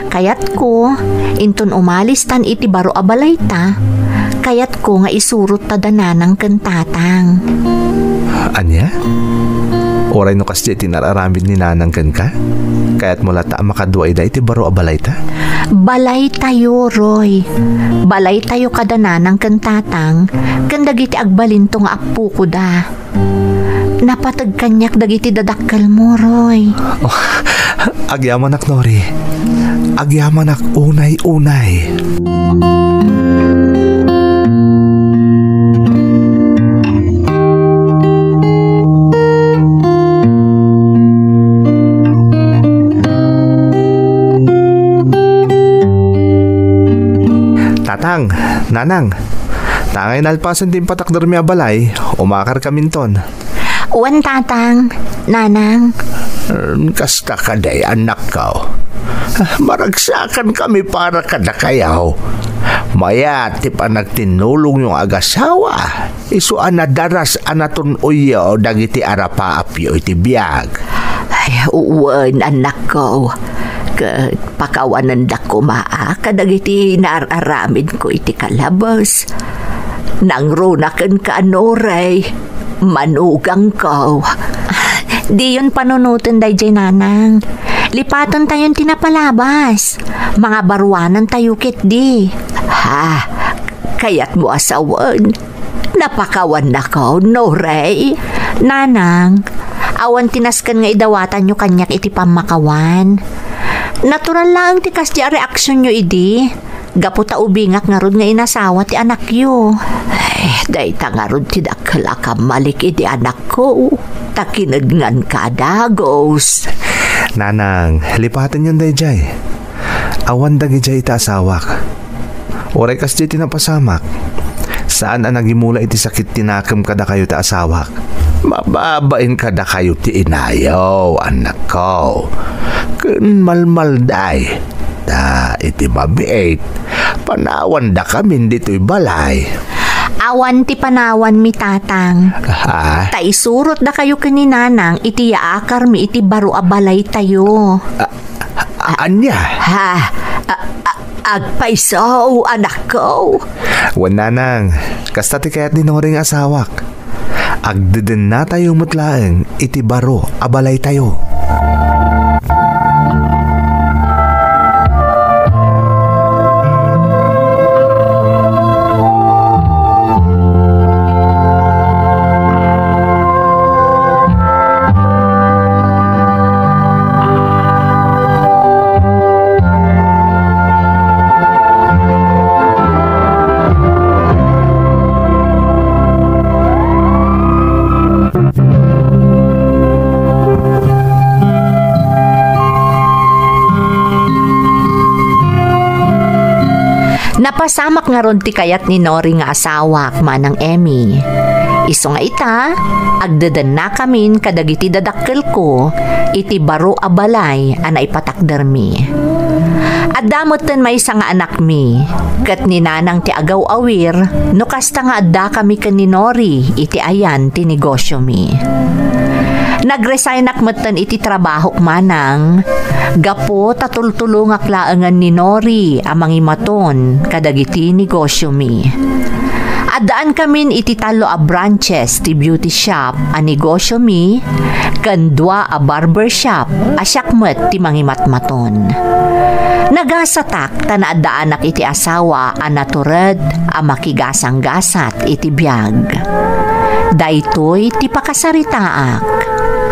Kayatko, inton umalistan iti baro a balayta, kayatko nga isurot ta da nanang ken tatang. Ania? Uray no kasdiay ti inar-aramid ni nanang kenka? Kayatmo latta a makadua ida iti baro a balayta? Balaytayo, Roy. Balaytayo kada nanang ken tatang, ken dagiti agbalinto nga appokoda. Napateg kaniak dagiti dadakkelmo, Roy. Oh, agyamanak, Nori. Agyamanak unay-unay. Tatang, Nanang, ta angay nalpasen ti impatakdermi a balay, umakarkaminton. Wen, Tatang, Nanang. Em, kasta kadi, annakko. Ah, maragsakankami para kadakayo. Mayat ti panagtinnulongyo nga agasawa. Isu a nadaras a natun-oyyo dagiti arapaapyo iti biag. Ay, wen, annakko. Ket pakawanendak koma a kadagiti inar-aramidko iti kalabes. Nangruna kenka, Noray, manugangko. Diyon panunoten daydiay, Nanang. Lipatentayon ti napalabas. Mangabaruanantayo ketdi. Ha? Kayatmo a sawen? Napakawannakon, Noray. Nanang, awan ti nasken nga idawatanyo kaniak iti pammakawan. Natural laeng ti kasdi a reaksionyo idi. Gapu ta ubingak ngarud nga inasawa ti anakyo. Ay, dayta ngarud ti dakkel a kammalik iti anakko. Ta kinednganka a dagus. Nanang, lipatenyon daydiay. Awan dagidiay iti asawak. Uray kasdiay ti napasamak. Saan a nagimula iti sakit ti nakem kadakayo ti asawak. Mababain kadakayo ti inayo, anakko. Ken malmalday. Ta iti mabiit, panawandakamin ditoy balay. Awan ti panawanmi, Tatang. Ha? Ta isurotdakayo ken ni Nanang iti yaakarmi iti baro a balaytayo. A-, a-, ania? Ha? A-, a-, agpayso, anakko. Wen, Nanang, kasta ti kayat ni Nori nga asawak. Agdedennatayo met laeng iti baro a balaytayo. Napasamak ngarud ti kayat ni Nori nga asawak, Manang Emmy. Isu nga ita, agdedennakamin kadagiti dadakkelko iti baro a balay a naipatakdermi. Adda metten maysa nga anakmi, ket ni Nanang ti agaw-awir no kasta nga addakami ken ni Nori iti ayan ti negosiomi. Nagresignak metten iti trabahok, Manang, gapu ta tultulongak laengen ni Nori a mangimaton kadagiti negosiomi. Addaankamin iti tallo a branches ti beauty shop a negosiomi ken dua a barber shop a siak met ti mangimatmaton. Nagasatak ta naaddaanak iti asawa a natured a makigasanggasat iti biag. Daytoy ti pakasaritaak.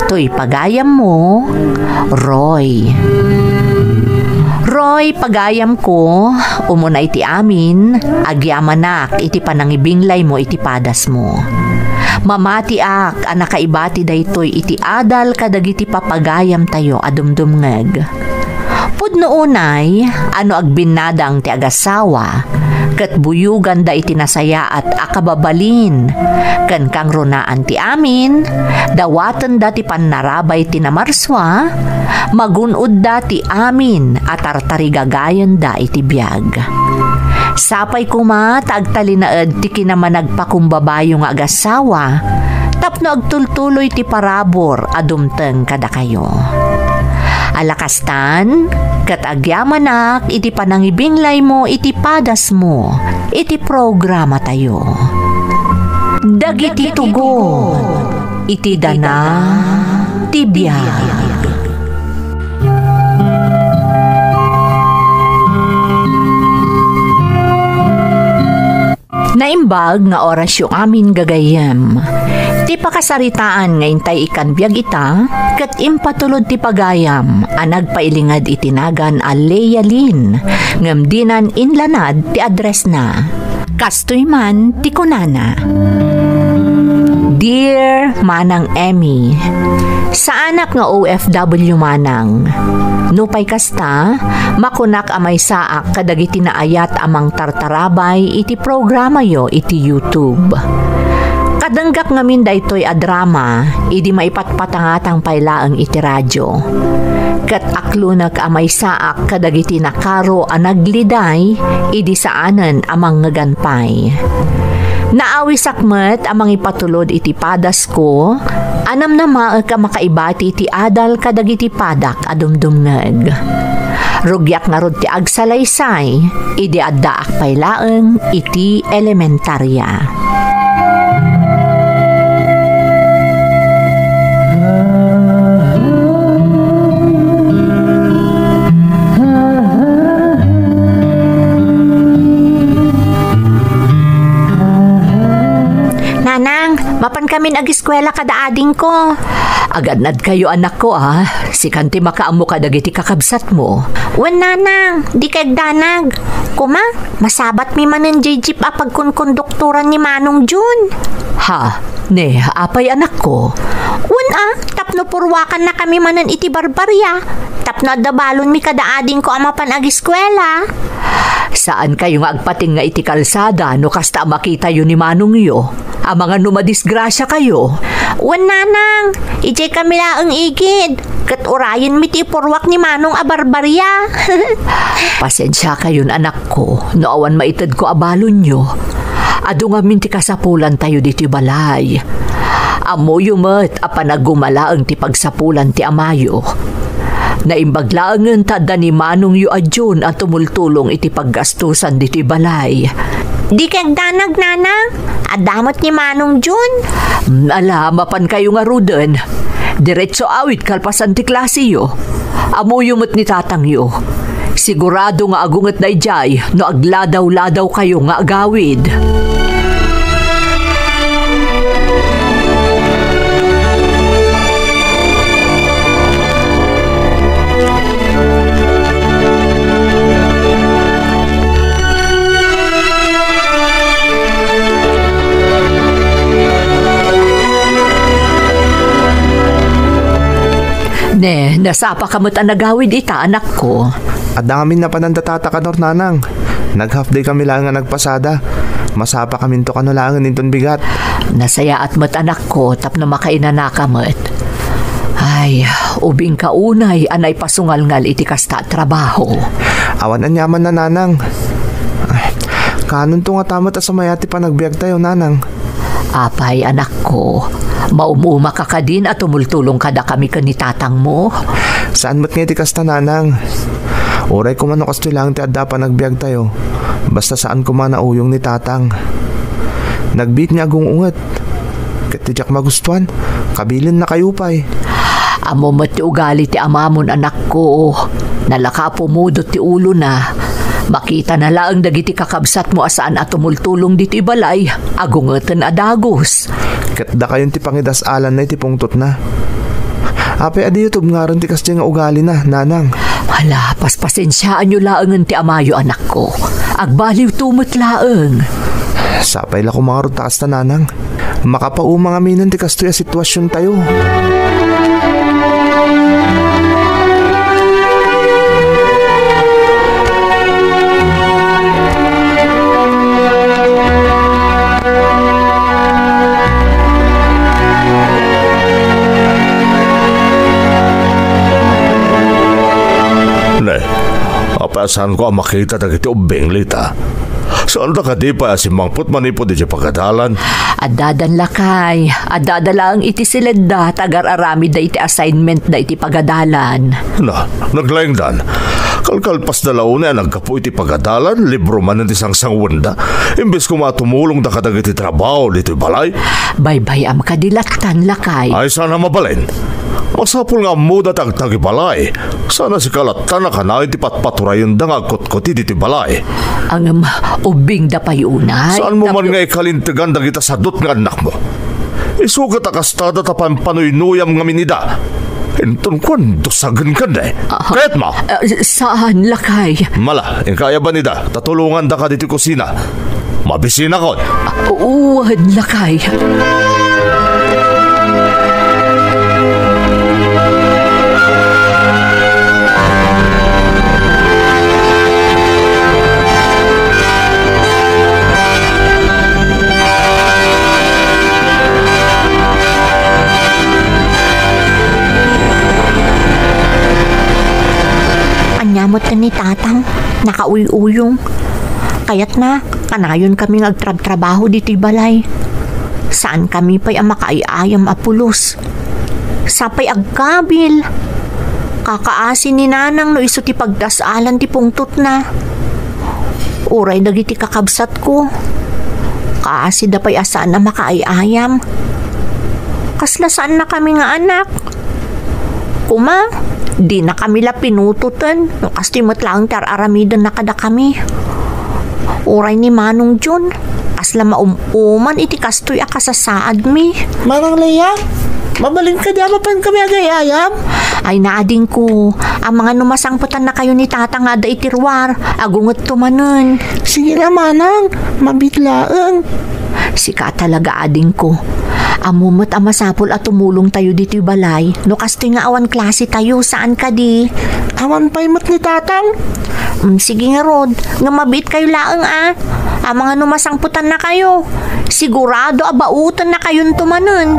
Toy pagayammo, Roy. Roy, pagayamko, umuna iti amin, agyamanak iti panangibinglaymo iti padasmo. Mamatiak a nakaibati daytoy iti adal kadagiti papagayamtayo a dumdumngeg. Pudno unay a no agbinnadang ti agasawa, ket buyoganda iti nasayaat a kababalin ken kangrunaan ti amin, dawatenda ti pannarabay ti namarsua, magun-odda ti amin a tartarigagayenda iti biag. Sapay koma ta agtalinaed ti kinamanagpakumbabayo nga agasawa tapno agtultuloy ti parabur a dumteng kadakayo. Ala kastan, ket agyamanak iti panangibinglaymo iti padasmo iti programatayo. Dagiti tugon iti dana ti biag. Naimbag nga orasyo amin, gagayyem. Ti pakasaritaan nga intay ikkan biag ita, ket impatulod ti pagayam a nagpailinged iti nagan a Lea Lynn, ngem dinan inlanad ti addressna. Kastoy man ti kunana, Dear Manang Emmy, saanak nga O F W manang. Nupay kasta, makunak a maysaak kadagiti naayat a mangtartarabay iti programayo iti YouTube. Kadenggak ngamin daytoy a drama idi maipatpatangatang pay laeng iti radio. Ket aklonek a maysaak kadagiti nakaro a nagliday idi saanen a mangngegan pay. Naawisak met a mangipatulod iti padasko a namnamaek a makaibati iti adal kadagiti padak a dumdumngeg. Rugiak ngarud ti agsalaysay idi addaak pay laeng iti elementaria. Nanang, mapan ka Amin agiskwela kada adingko. Agannadkayo, anakko, a. Sikan ti makaammo kadagiti kakabsatmo. Wen, nanang, dika agdanag. Kuma, masabatmi manen jay jeep a pagkunkonduktoran ni Manong Jun. Ha? Ne, apay, anakko? Wen, a, tapno purwakannakami manen iti Barbaria. Tapno adda balonmi kada adingko a mapan agiskwela. Saankayo nga agpatinga iti kalsada no kasta a makitayo ni manongyo. Amangan no madisgrasiakayo. Wen, nanang, idiay kami laeng igid, ket urayenmi ti ipurwak ni manong a Barbaria. Pasensiakayon, anakko, no awan maitedko a balonyo. Adu ngamin ti kasapulantayo ditoy balay. Ammoyo met a panagumalaeng ti pagsapulan ti amayo. Naimbag laengen ta adda ni manongyo a Jun a tumultulong iti paggastusan ditoy balay. Dika agdanag, nanang. Adda met ni Manong Jun. Mm, ala, mapankayo ngaruden. Diretso awid kalpasan ti klaseyo. Ammoyo met ni tatangyo. Sigurado nga agunget daydiay no agladawladawkayo nga agawid. Ne, nasapaka met a nagawid ita, anakko. Adda ngamin napanan da tata kadua, nanang. Nag-half day kami laeng a nagpasada. Masapakaminto kano laengen inton bigat. Nasayaat met, anakko, tapno makainanaka met. Ay, ubingka unay a naipasungalngal iti kasta a trabaho. Awan aniamanna, nanang. Ay, kaanonto ngata met a sumayat ti panagbiagtayo, nanang? Apay, anakko, maum-umaka kadin a tumultulong kadakami ken ni tatangmo? Saan met nga iti kasta, nanang. Uray koma no kastoy laeng ti adda a panagbiagtayo, basta saan koma nauyong ni tatang. Nagbiit nga agung-unget. Ket ti diak magustuan, kabilennakayo pay. Ammo met ti ugali ti amamon, anakko. Nalaka a pumudot ti ulona. Makitana laeng dagiti kakabsatmo a saan a tumultulong ditoy balay, agungeten a dagus. Ket dakayon ti pangidas-alanna iti pungtotna. Apay a diyo tubngaren ti kasdiay nga ugalina, nanang? Hala, paspasensiaanyo laengen ti amayo, anakko. Agbaliwto met laeng. Sapay la koma ngarud ta kasta, nanang. Makapauma ngaminen ti kastoy a situasiontayo. Ne, apay a saanko a makita dagiti ubbing, Lita? Saanda kadi pay a simmangpet manipud idiay pagadalan? Addadan, lakay. Addada laeng iti siledda ta agar-aramidda iti assignmentda iti pagadalan. Na, naglaingdan. Kalkalpasda la unay a naggapu iti pagadalan, libro manen ti sangsangwenda. Imbes koma a tumulongda kadagiti trabaho ditoy balay. Baybay-am kadi lattan, lakay. Ay, saan a mabalin. Masapul nga ammoda ti agtagibalay. Saan a sika lattan a kanayon ti patpaturayenda nga agkutkuti ditoy balay. Ngem, ubbingda pay unay. Saanmo man nga ikalintegan dagita sadut nga annakmo? Isu ket a kastada ta pampanuynuyam ngamin ida. Inton kuan, dusagenka ne. Ah. Kayatmo? Ah, saan, lakay. Mala, inka ayaban ida, ta tulongandaka ditoy kusina. Mabisinakon. Wen, lakay. Ania met ni Tatang? Nakauyuyong. Kayatna, kanayon kami nga agtrabtrabaho ditoy balay. Saan kami pay a makaay-ayam a pulos. Sapay agkabil. Kakaasi ni Nanang no isu ti pagdas-alan ti pungtotna. Uray dagiti kakabsatko, kaasida pay a saan a makaay-ayam. Kasla saannakami nga anak. Koma, dinakami la pinutoten no kastoy met laeng ti ar-aramidenna kadakami. Uray ni Manong Jun, a Kasla maum-uman iti kastoy a kasasaadmi. Manang Lea, mabalin kadi a mapan kami agay-ayam? Ay, naadingko, amangan no masangpetannakayo ni Tatang nga adda iti ruar, agungetto manen. Sige la, Manang, mabiit laeng. Sika talaga, adingko. Ammo met a masapul a tumulongtayo ditoy balay no kastoy nga awan klasetayo, saan kadi? Awan pay met ni Tatang. Mm, sige ngarud, nga mabiitkayo laeng a. Amangan no masangpetannakayo. Sigurado a bautennakayonto manen.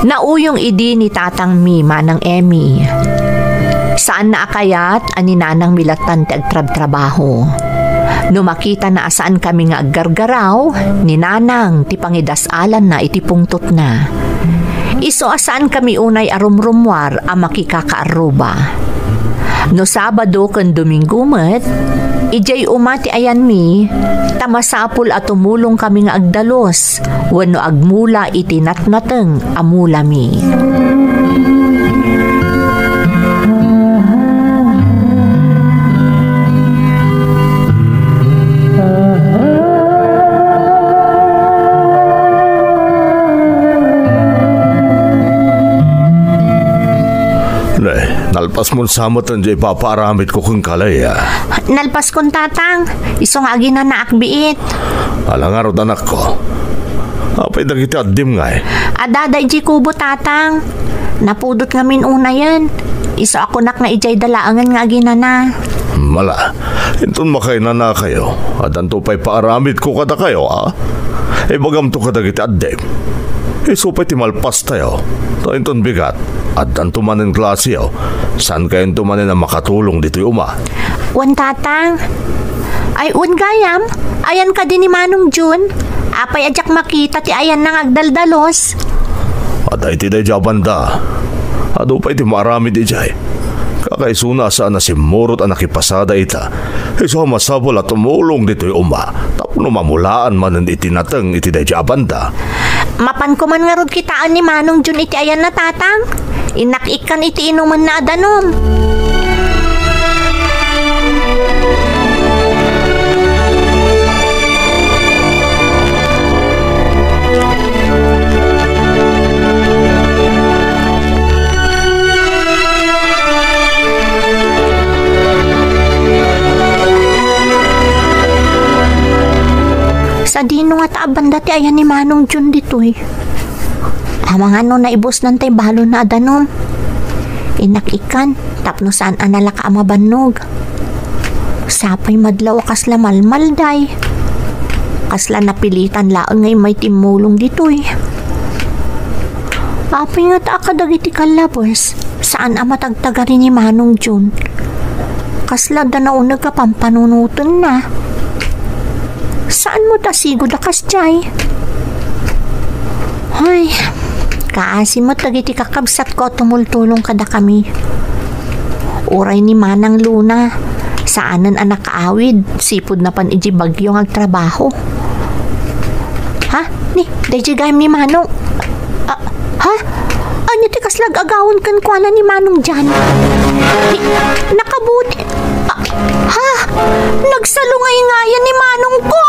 Nauyong idi ni tatangmi, Manang Emmy. Saanna a kayat a ni nanangmi lattan ti agtrabtrabaho. No makitana a saankami nga aggargaraw, ni nanang ti pangidas-alanna iti pungtotna. Isu a saankami unay a rumrummuar a makikakaarruba. No Sabado ken Domingo met, idiay uma ti ayanmi, ta masapul a tumulongkami nga agdalus wenno agmula iti natnateng a mulami. Ne, nalpasmon sa met diay ipapaaramidko kenka, Lea. Nalpaskon, Tatang. Isu nga aginanaak biit. Ala ngarud, anakko. Apay dagiti addim ngay? Adda idiay kubo, Tatang. Napudot ngamin unayen. Isu a kunak nga idiayda laengen nga aginana. Mala, inton makainanakayo, addanto pay paaramidko kadakayo, a? Ibagamto kadagiti addim. Isu pay ti malpastayo. Ta inton bigat, addanto manen klaseyo. Saankayonto manen a makatulong ditoy uma. Wen, Tatang. Ay, wen gayam, ayan kadi ni Manong Jun? Apay a diak makita ti ayanna nga agdaldalus? Adda iti daydiay a banda. Adu pay ti maaramid idiay. Kakaisuna a saan a simmurot a nakipasada ita. Isu a masapul a tumulong ditoy uma tapno mamulaan manen iti nateng iti daydiay a banda. Mapanko man ngarud kitaen ni Manong Jun iti ayanna, Tatang. Innak ikkan iti inumenna a danum. Sadino ngata a banda ti ayan ni Manong Jun ditoy? Amangan no naibusnan tay balonna a danum. Innak ikkan, tapno saan a nalaka a mabannog. Sapay madlaw a kasla malmalday. Kasla napilitan laeng nga immay timmulong ditoy. Apay ngata a kadagiti kallabes, saan a matagtagari ni Manong Jun? Kasla adda nauneg a pampanunotenna. Saan met a sigud a kasdiay? Ay, kaasi met dagiti kakabsatko a tumultulong kadakami. Uray ni Manang Luna, saanen a nakaawid, sipud napan idiay Baguio nga agtrabaho. Ha? Ni, daydiay gayam ni Manong. Ah, ha? Ania ti kasla ag-agawon kenkuana ni Manong Jan? Ni, nakabuti. Ah, ha? Nagsalungayngayan ni Manong ko!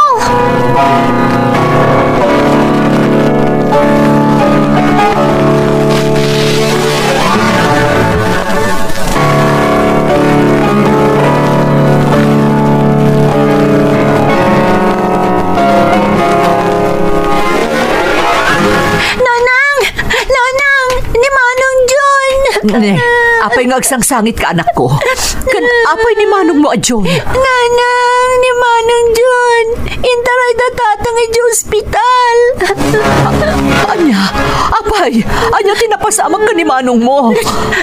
Nanang! Nanang! Ni Manong John! Ne, apay nga agsangsangitka, anakko? Ken apay ni manongmo a John? Nanang! Ni Manong John! Intarayda tatang idiay ospital. Ania? Apay, ania ti napasamak ken ni manongmo?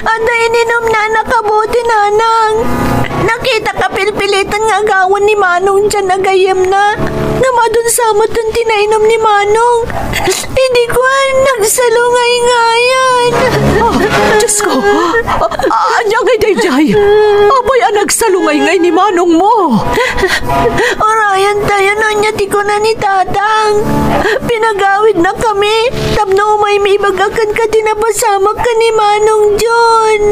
Adda ininumna a nakabuti, nanang. Nakitaka pilpiliten nga agawen ni manong John a gayyemna. Ngem adun sa metten ti nainum ni manong. Idi kuan, nagsalungayngayan. Ah, Diosko! Ah, ah, ania ngay daydiay? Apay a nagsalungayngayan ni manongmo? Urayan tayo no ania ti kuna ni Tatang. Pinagawidna kami tapno umaymi ibaga kenka ti napasamak ken ni Manong John.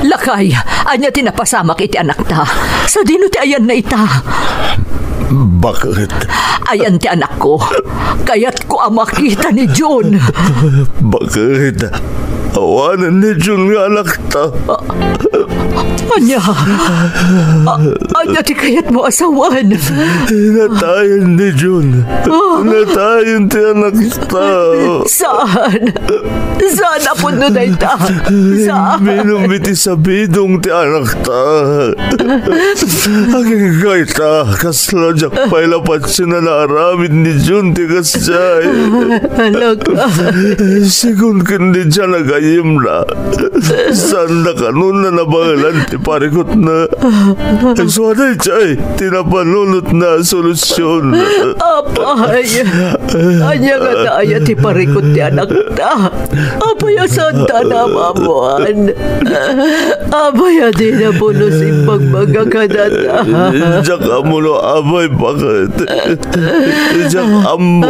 Lakay, ania ti napasamak iti anakta? Sadino ti ayanna ita? Baket. Ayan ti anakko. Kayatko a makita ni John. Baket. Awanen ni John nga anakta. Ania? A-, ania ti kayatmo a sawen? Natayen ni John. Ah. Natayen ti anakta. Saan? Saan a pudno dayta? Saan? Imminum iti sabidong ti anakta. Agingga ita, kasla diak pay la patien a naaramid ni John ti kasdiay. Alak. Sigun ken ni John a gayyemna, saanna kanonna nabaelan ti parikutna. Isu a daydiay ti napanunotna a solusion. Apay, ania ngata aya ti parikut ti anakta? Apay a saanta a naam-ammoan? Apay a dina pulos imbagbaga kadata? Diak ammo no apay, baket. Diak ammo.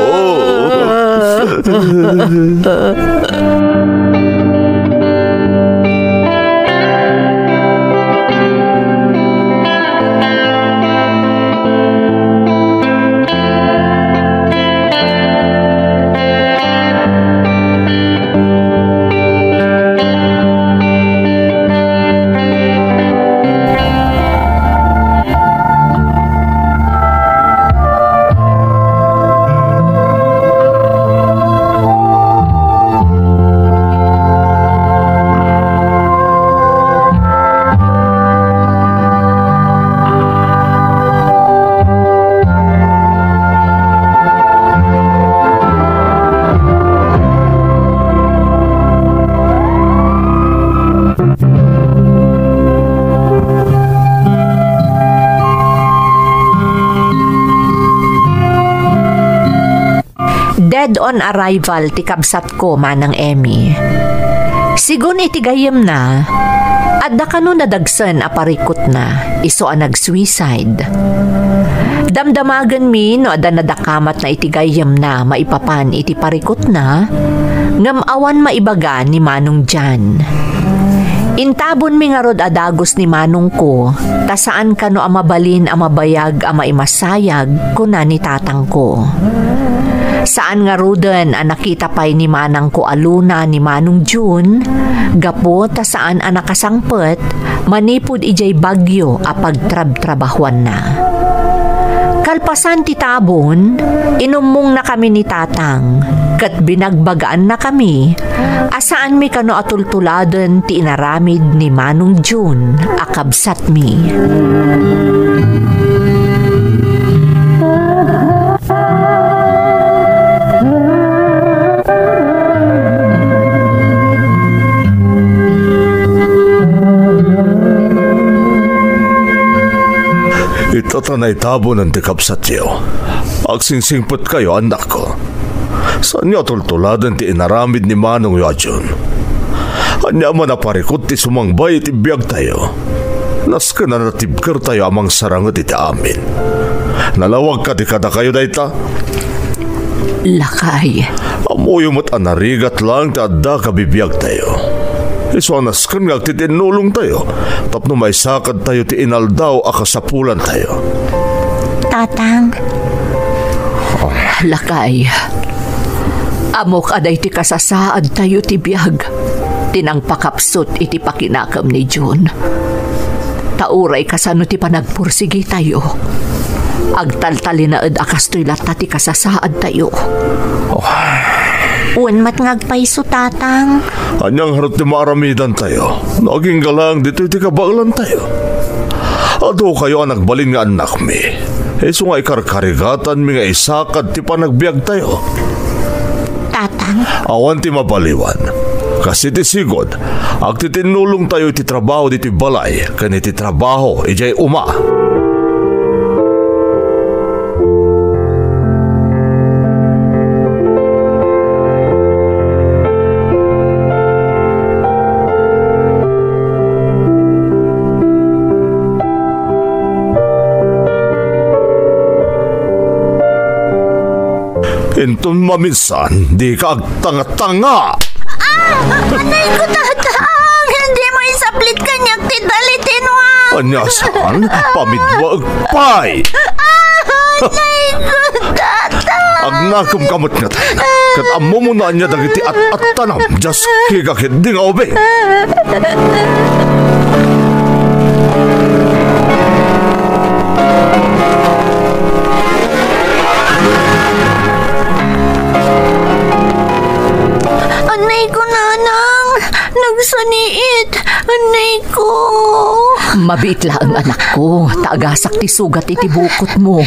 Dead on arrival ti kabsatko, Manang Emmy. Sigun iti gayyemna, adda kano nadagsen a parikutna, isu a nag-suicide. Damdamagenmi no adda nadakamatna iti gayyemna maipapan iti parikutna, ngem awan maibaga ni Manong John. Intabonmi ngarud a dagus ni manongko, ta saan kano a mabalin a mabayag a maimasayag, kuna ni tatangko. Saan ngaruden a nakita pay ni manangko a luna ni Manong Jun, gapu ta saan a nakasangpet manipud idiay bagyo a pagtrabtrabahuanna. Kalpasan ti tabon, inummongna kami ni Tatang, ket binagbagaanna kami a saanmi kano a tultuladen ti inaramid ni Manong Jun a kabsatmi. Ita ta naitabonen ti kabsatyo. Agsingsingpetkayo, annakko. Saanyo a tultuladen ti inaramid ni manongyo a Jun. Ania man a parikut ti sumangbay iti biagtayo, nasken a natibkertayo a mangsaranget iti amin. Nalawag kadi kadakayo dayta? Lakay. Ammoyo met a narigat laeng ti adda kabibiagtayo. Isu a nasken nga agtitinnulongtayo tapno maisakadtayo ti inaldaw a kasapulantayo. Tatang. Lakay, ammok a daytoy kasasaadtayo ti biag ti nangpakapsut iti pakinakem ni Jun. Ta uray kasano ti panagpursigitayo, agtaltalinaed a kastoy latta ti kasasaadtayo. Oh. Wen met nga agpayso, Tatang. Ania ngarud ti maaramidantayo no agingga laeng ditoy ti kabaelantayo? Adu kayo a nagbalin nga annakmi. Isu nga ikarkarigatanmi nga isakad ti panagbiagtayo. Tatang. Awan ti mabaliwan. Kas iti sigud, agtitinnulongtayo iti trabaho ditoy balay ken iti trabaho idiay uma. Inton maminsan, dika agtangatanga. Ah! Anay ko, Tatang! Dimo isaplit kaniak ti talitinuang! Ania saan? Pamiduaek pay! Ah! Anay ko, Tatang! Agnakemka met ngarud. Ket ammom no ania dagiti at-attanam, diaskega ketdi nga ubing. Anay ko, Nanang! Nagsaniit! Anay ko! Mabiit laeng, anakko, ta agasak ti sugat iti bukotmo.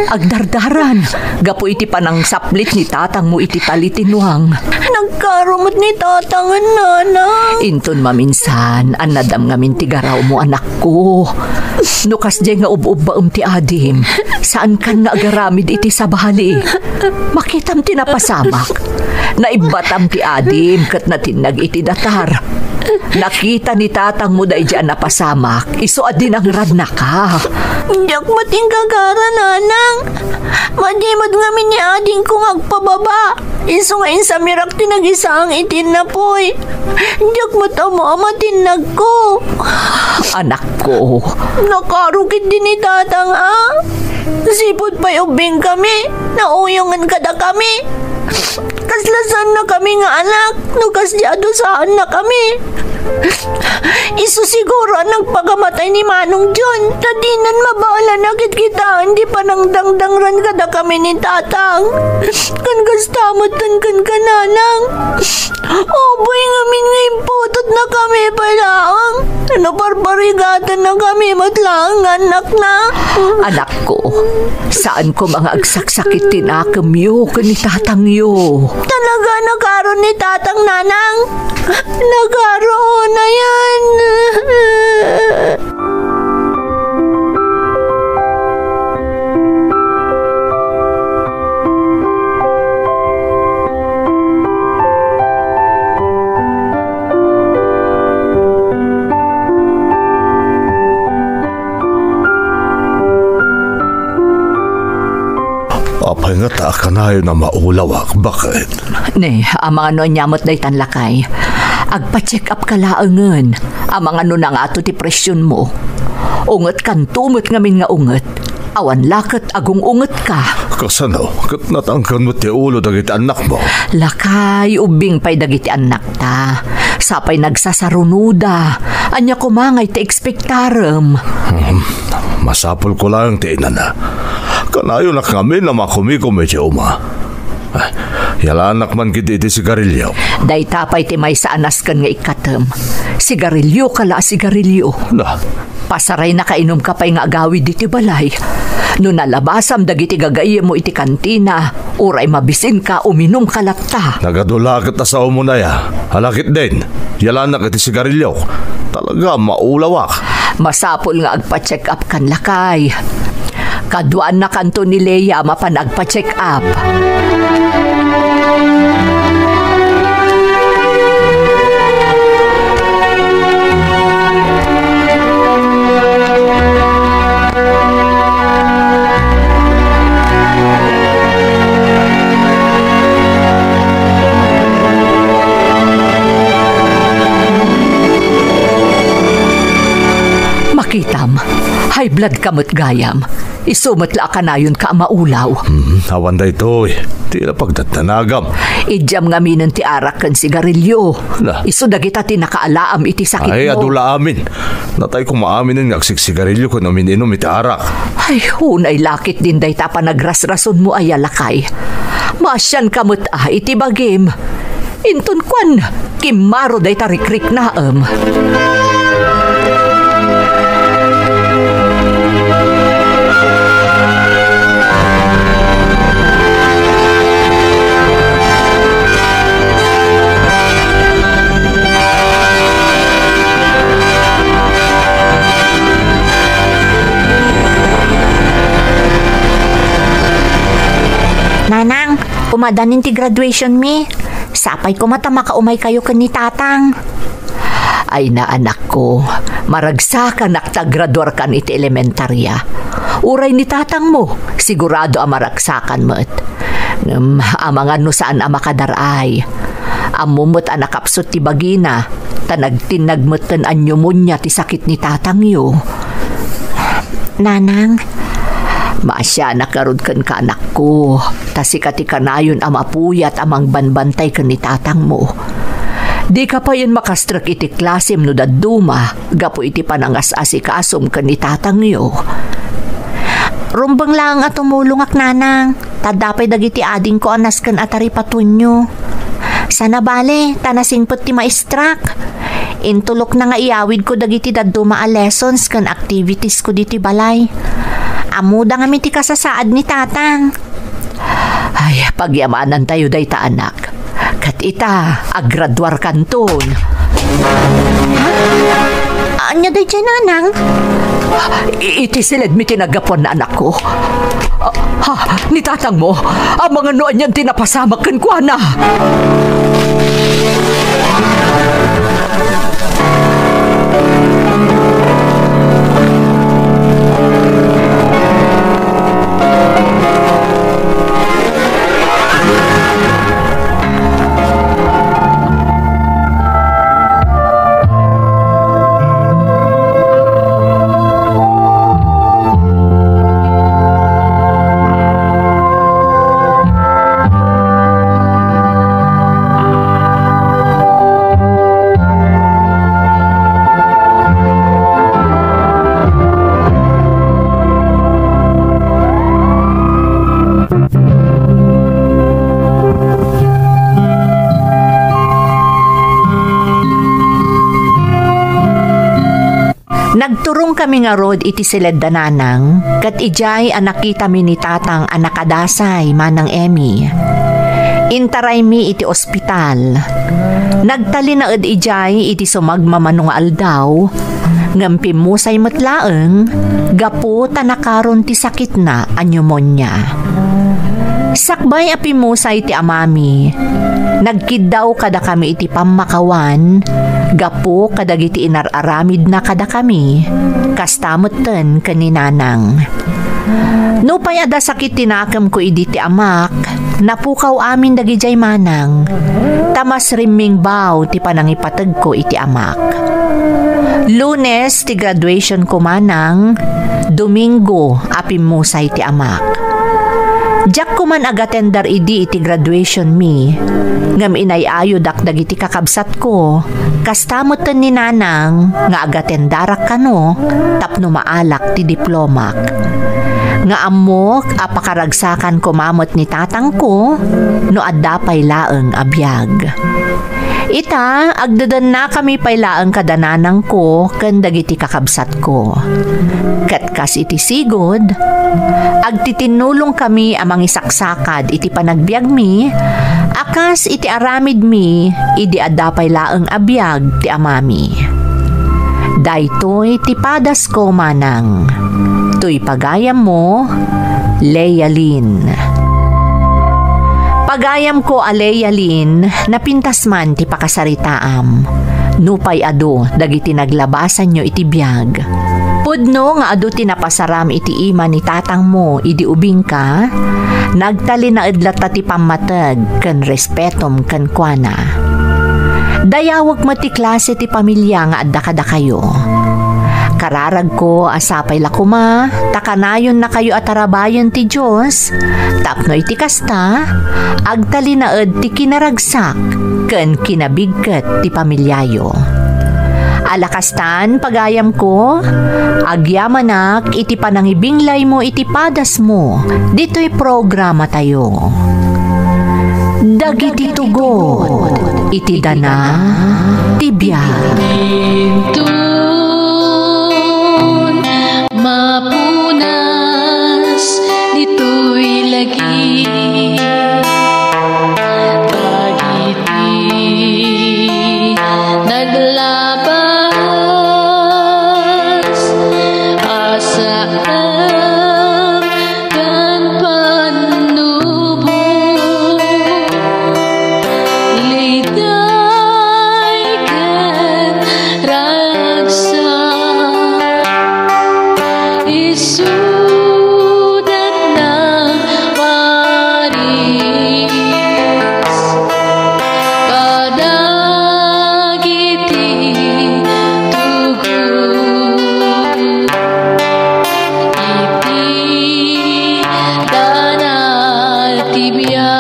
Agdardaran, gapu iti panangsaplit ni tatangmo iti talitinuang. Nagkaro met ni tatangen, Nanang. Inton maminsan, annadam ngamin ti garawmo, anakko. No kasdiay nga ub-ubbaem ti adim, saankan nga agaramid iti sabali. Makitam ti napasamak. Naibbatam ti adim ket natinnag iti datar. Nakita ni tatangmo daydi a napasamak, isu a dinangradnaka. Diak met inggagara, Nanang. Madi met ngamin ni adingko nga agpababa. Isu nga insamirak ti nagisaang iti napuy. Diak met ammo a matinnagko. Anakko. Nakaro ketdi ni tatang a. Sipud pay ubbingkami, nauyongen kadakami. Kasla saannakami nga anak, no kasdi a dusaannakami. Isu siguro a nagpakamatay ni Manong John, ta dinan mabaelan a kitkitaen ti panangdangdangran kadakami ni Tatang. Ken kasta met kenka, Nanang. Ubbing ngamin nga imputotnakami pay laeng. No parparigatan na kami met laeng nga annakna. Anakko, saan koma nga agsaksakit ti nakemyo ken ni tatangyo. Talaga, nakaro ni tatang, Nanang. Nakaro, unayen. Apay ngata a kanayon a maulawak? Baket? Ne, amangan no ania met daytan, lakay. Agpa-check up ka laengen. Amangan no nangato ti presyonmo. Ungetkanto met ngamin nga unget. Awan la ket agung-ungetka. Kasano? Ket natangken met ti ulo dagiti annakmo. Lakay, ubbing pay dagiti annakta. Sapay nagsasarunoda. Ania koma ngay ti ekspektarem? Hmm, masapulko laeng ti inana. Kanayonak ngamin a makumikom iti uma. Ah, yalanak man ketdi iti sigarilio. Dayta pay ti maysa a nasken nga ikkatem. Sigarilioka la a sigarilio. Na. Pasarayna, kainumka pay nga agawid iti balay. No nalabasam dagiti gagayyemmo iti kantina, uray mabisinka, uminumka latta. Nagadu la ket a saomo, Naya. Ala ketdin, yalanak iti sigarilio. Talaga, maulawak. Masapul nga agpa-check up kan, lakay. Kaduaannakanto ni Lea a mapan agpa-check up. Makitam, high blood ka met gayam. Isu met la a kanayonka a maulaw. Hmm, awan daytoy. Ti la pagdaddanagam. Idiam ngaminen ti arak ken sigarilio. Na. Isu dagita ti nakaalaam iti sakitmo. Ay, adu la amin. Natay koma aminen nga agsigsigarilio ken umin-inum iti arak. Ay, unay la ketdin dayta a panagrasrasonmo aya, lakay. Maasianka met a iti bagim. Inton kuan, kimmaro dayta rikriknaem. Nanang, umadanin ti graduation mi. Sapay koma ta makaumaykayo ken ni Tatang. Ay na, anakko, maragsakanak ta graduarkan iti elementaria. Uray ni tatangmo, sigurado a maragsakan met. Ngem amangan no saan a makadar-ay. Ammo met a nakapsut ti bagina, ta nagtinnag metten a pneumonia ti sakit ni tatangyo. Nanang. Maasianak ngarud kenka, anakko, ta sika ti kanayon a mapuyat a mangbanbantay ken ni tatangmo. Dika payen makastrek iti klasem no dadduma gapu iti panangas-asikasom ken ni tatangyo. Rumbeng laeng a tumulongak, Nanang. Ta adda pay dagiti adingko a nasken a taripatonyo. Saan a bale, ta nasingpet ti maestrak. Intulokna nga iyawidko dagiti dadduma a lessons ken activitiesko ditoy balay. Ammoda ngamin ti kasasaad ni Tatang. Ay, pagyamanantayo dayta, anak. Ket ita, agraduarkanton. Ha? Ania daydiay, Nanang? I-, iti siledmi ti naggapuanna, anakko. Ha? Ni tatangmo? Amangan no anian ti napasamak kenkuana? Nagturongkami ngarud iti siledda, Nanang, ket idiay a nakitami ni Tatang a nakadasay, Manang Emmy. Intaraymi iti ospital. Nagtalinaed idiay iti sumagmamano nga aldaw, ngem pimmusay met laeng gapu ta nakaron ti sakitna a pneumonia. Sakbay a pimmusay ti amami, nagkiddaw kadakami iti pammakawan gapu kadagiti inar-aramidna kadakami, kasta metten ken ni Nanang. Nupay adda sakit ti nakemko idi ti amak, napukaw amin dagidiay, Manang, ta masrimmingbaw ti panangipategko iti amak. Lunes ti graduationko, Manang, Domingo a pimmusay ti amak. Diak koman agatendar idi iti graduationmi, ngem inay-ayodak dagiti kakabsatko, kasta metten ni Nanang nga agatendarak kano tapno maalak ti diplomak. Nga ammok a pakaragsakan koma met ni tatangko no adda pay laeng a biag. Ita, agdedennakami pay laeng kada nanangko ken dagiti kakabsatko. Ket kas iti sigud, agtitinnulongkami a mangisaksakad iti panagbiagmi a kas iti aramidmi idi adda pay laeng a biag ti amami. Daytoy ti padasko, Manang. Toy pagayammo, Lealyn. Pagayamko a Lealyn, napintas man ti pakasaritaam. Nupay adu dagiti naglabasanyo iti biag. Pudno nga adu ti napasaram iti ima ni tatangmo idi ubingka, nagtalinaed latta ti pammateg ken respetom kenkuana. Dayawek met ti klase ti pamilia nga adda kadakayo. Kararagko a sapay la koma ta kanayonnakayo a tarabayen ti Dios, tapno iti kasta, agtalinaed ti kinaragsak ken kinabigket ti pamiliayo. Ala kastan, pagayamko, agyamanak iti panangibinglaymo iti padasmo ditoy programatayo. Dagiti tugot iti dana ti biag. Inton mapunas ditoy lagi, dagiti naglabas a saem ken pannubo. Liday ken ragsak, isudatna paris kadagiti tugot iti dana ti biag.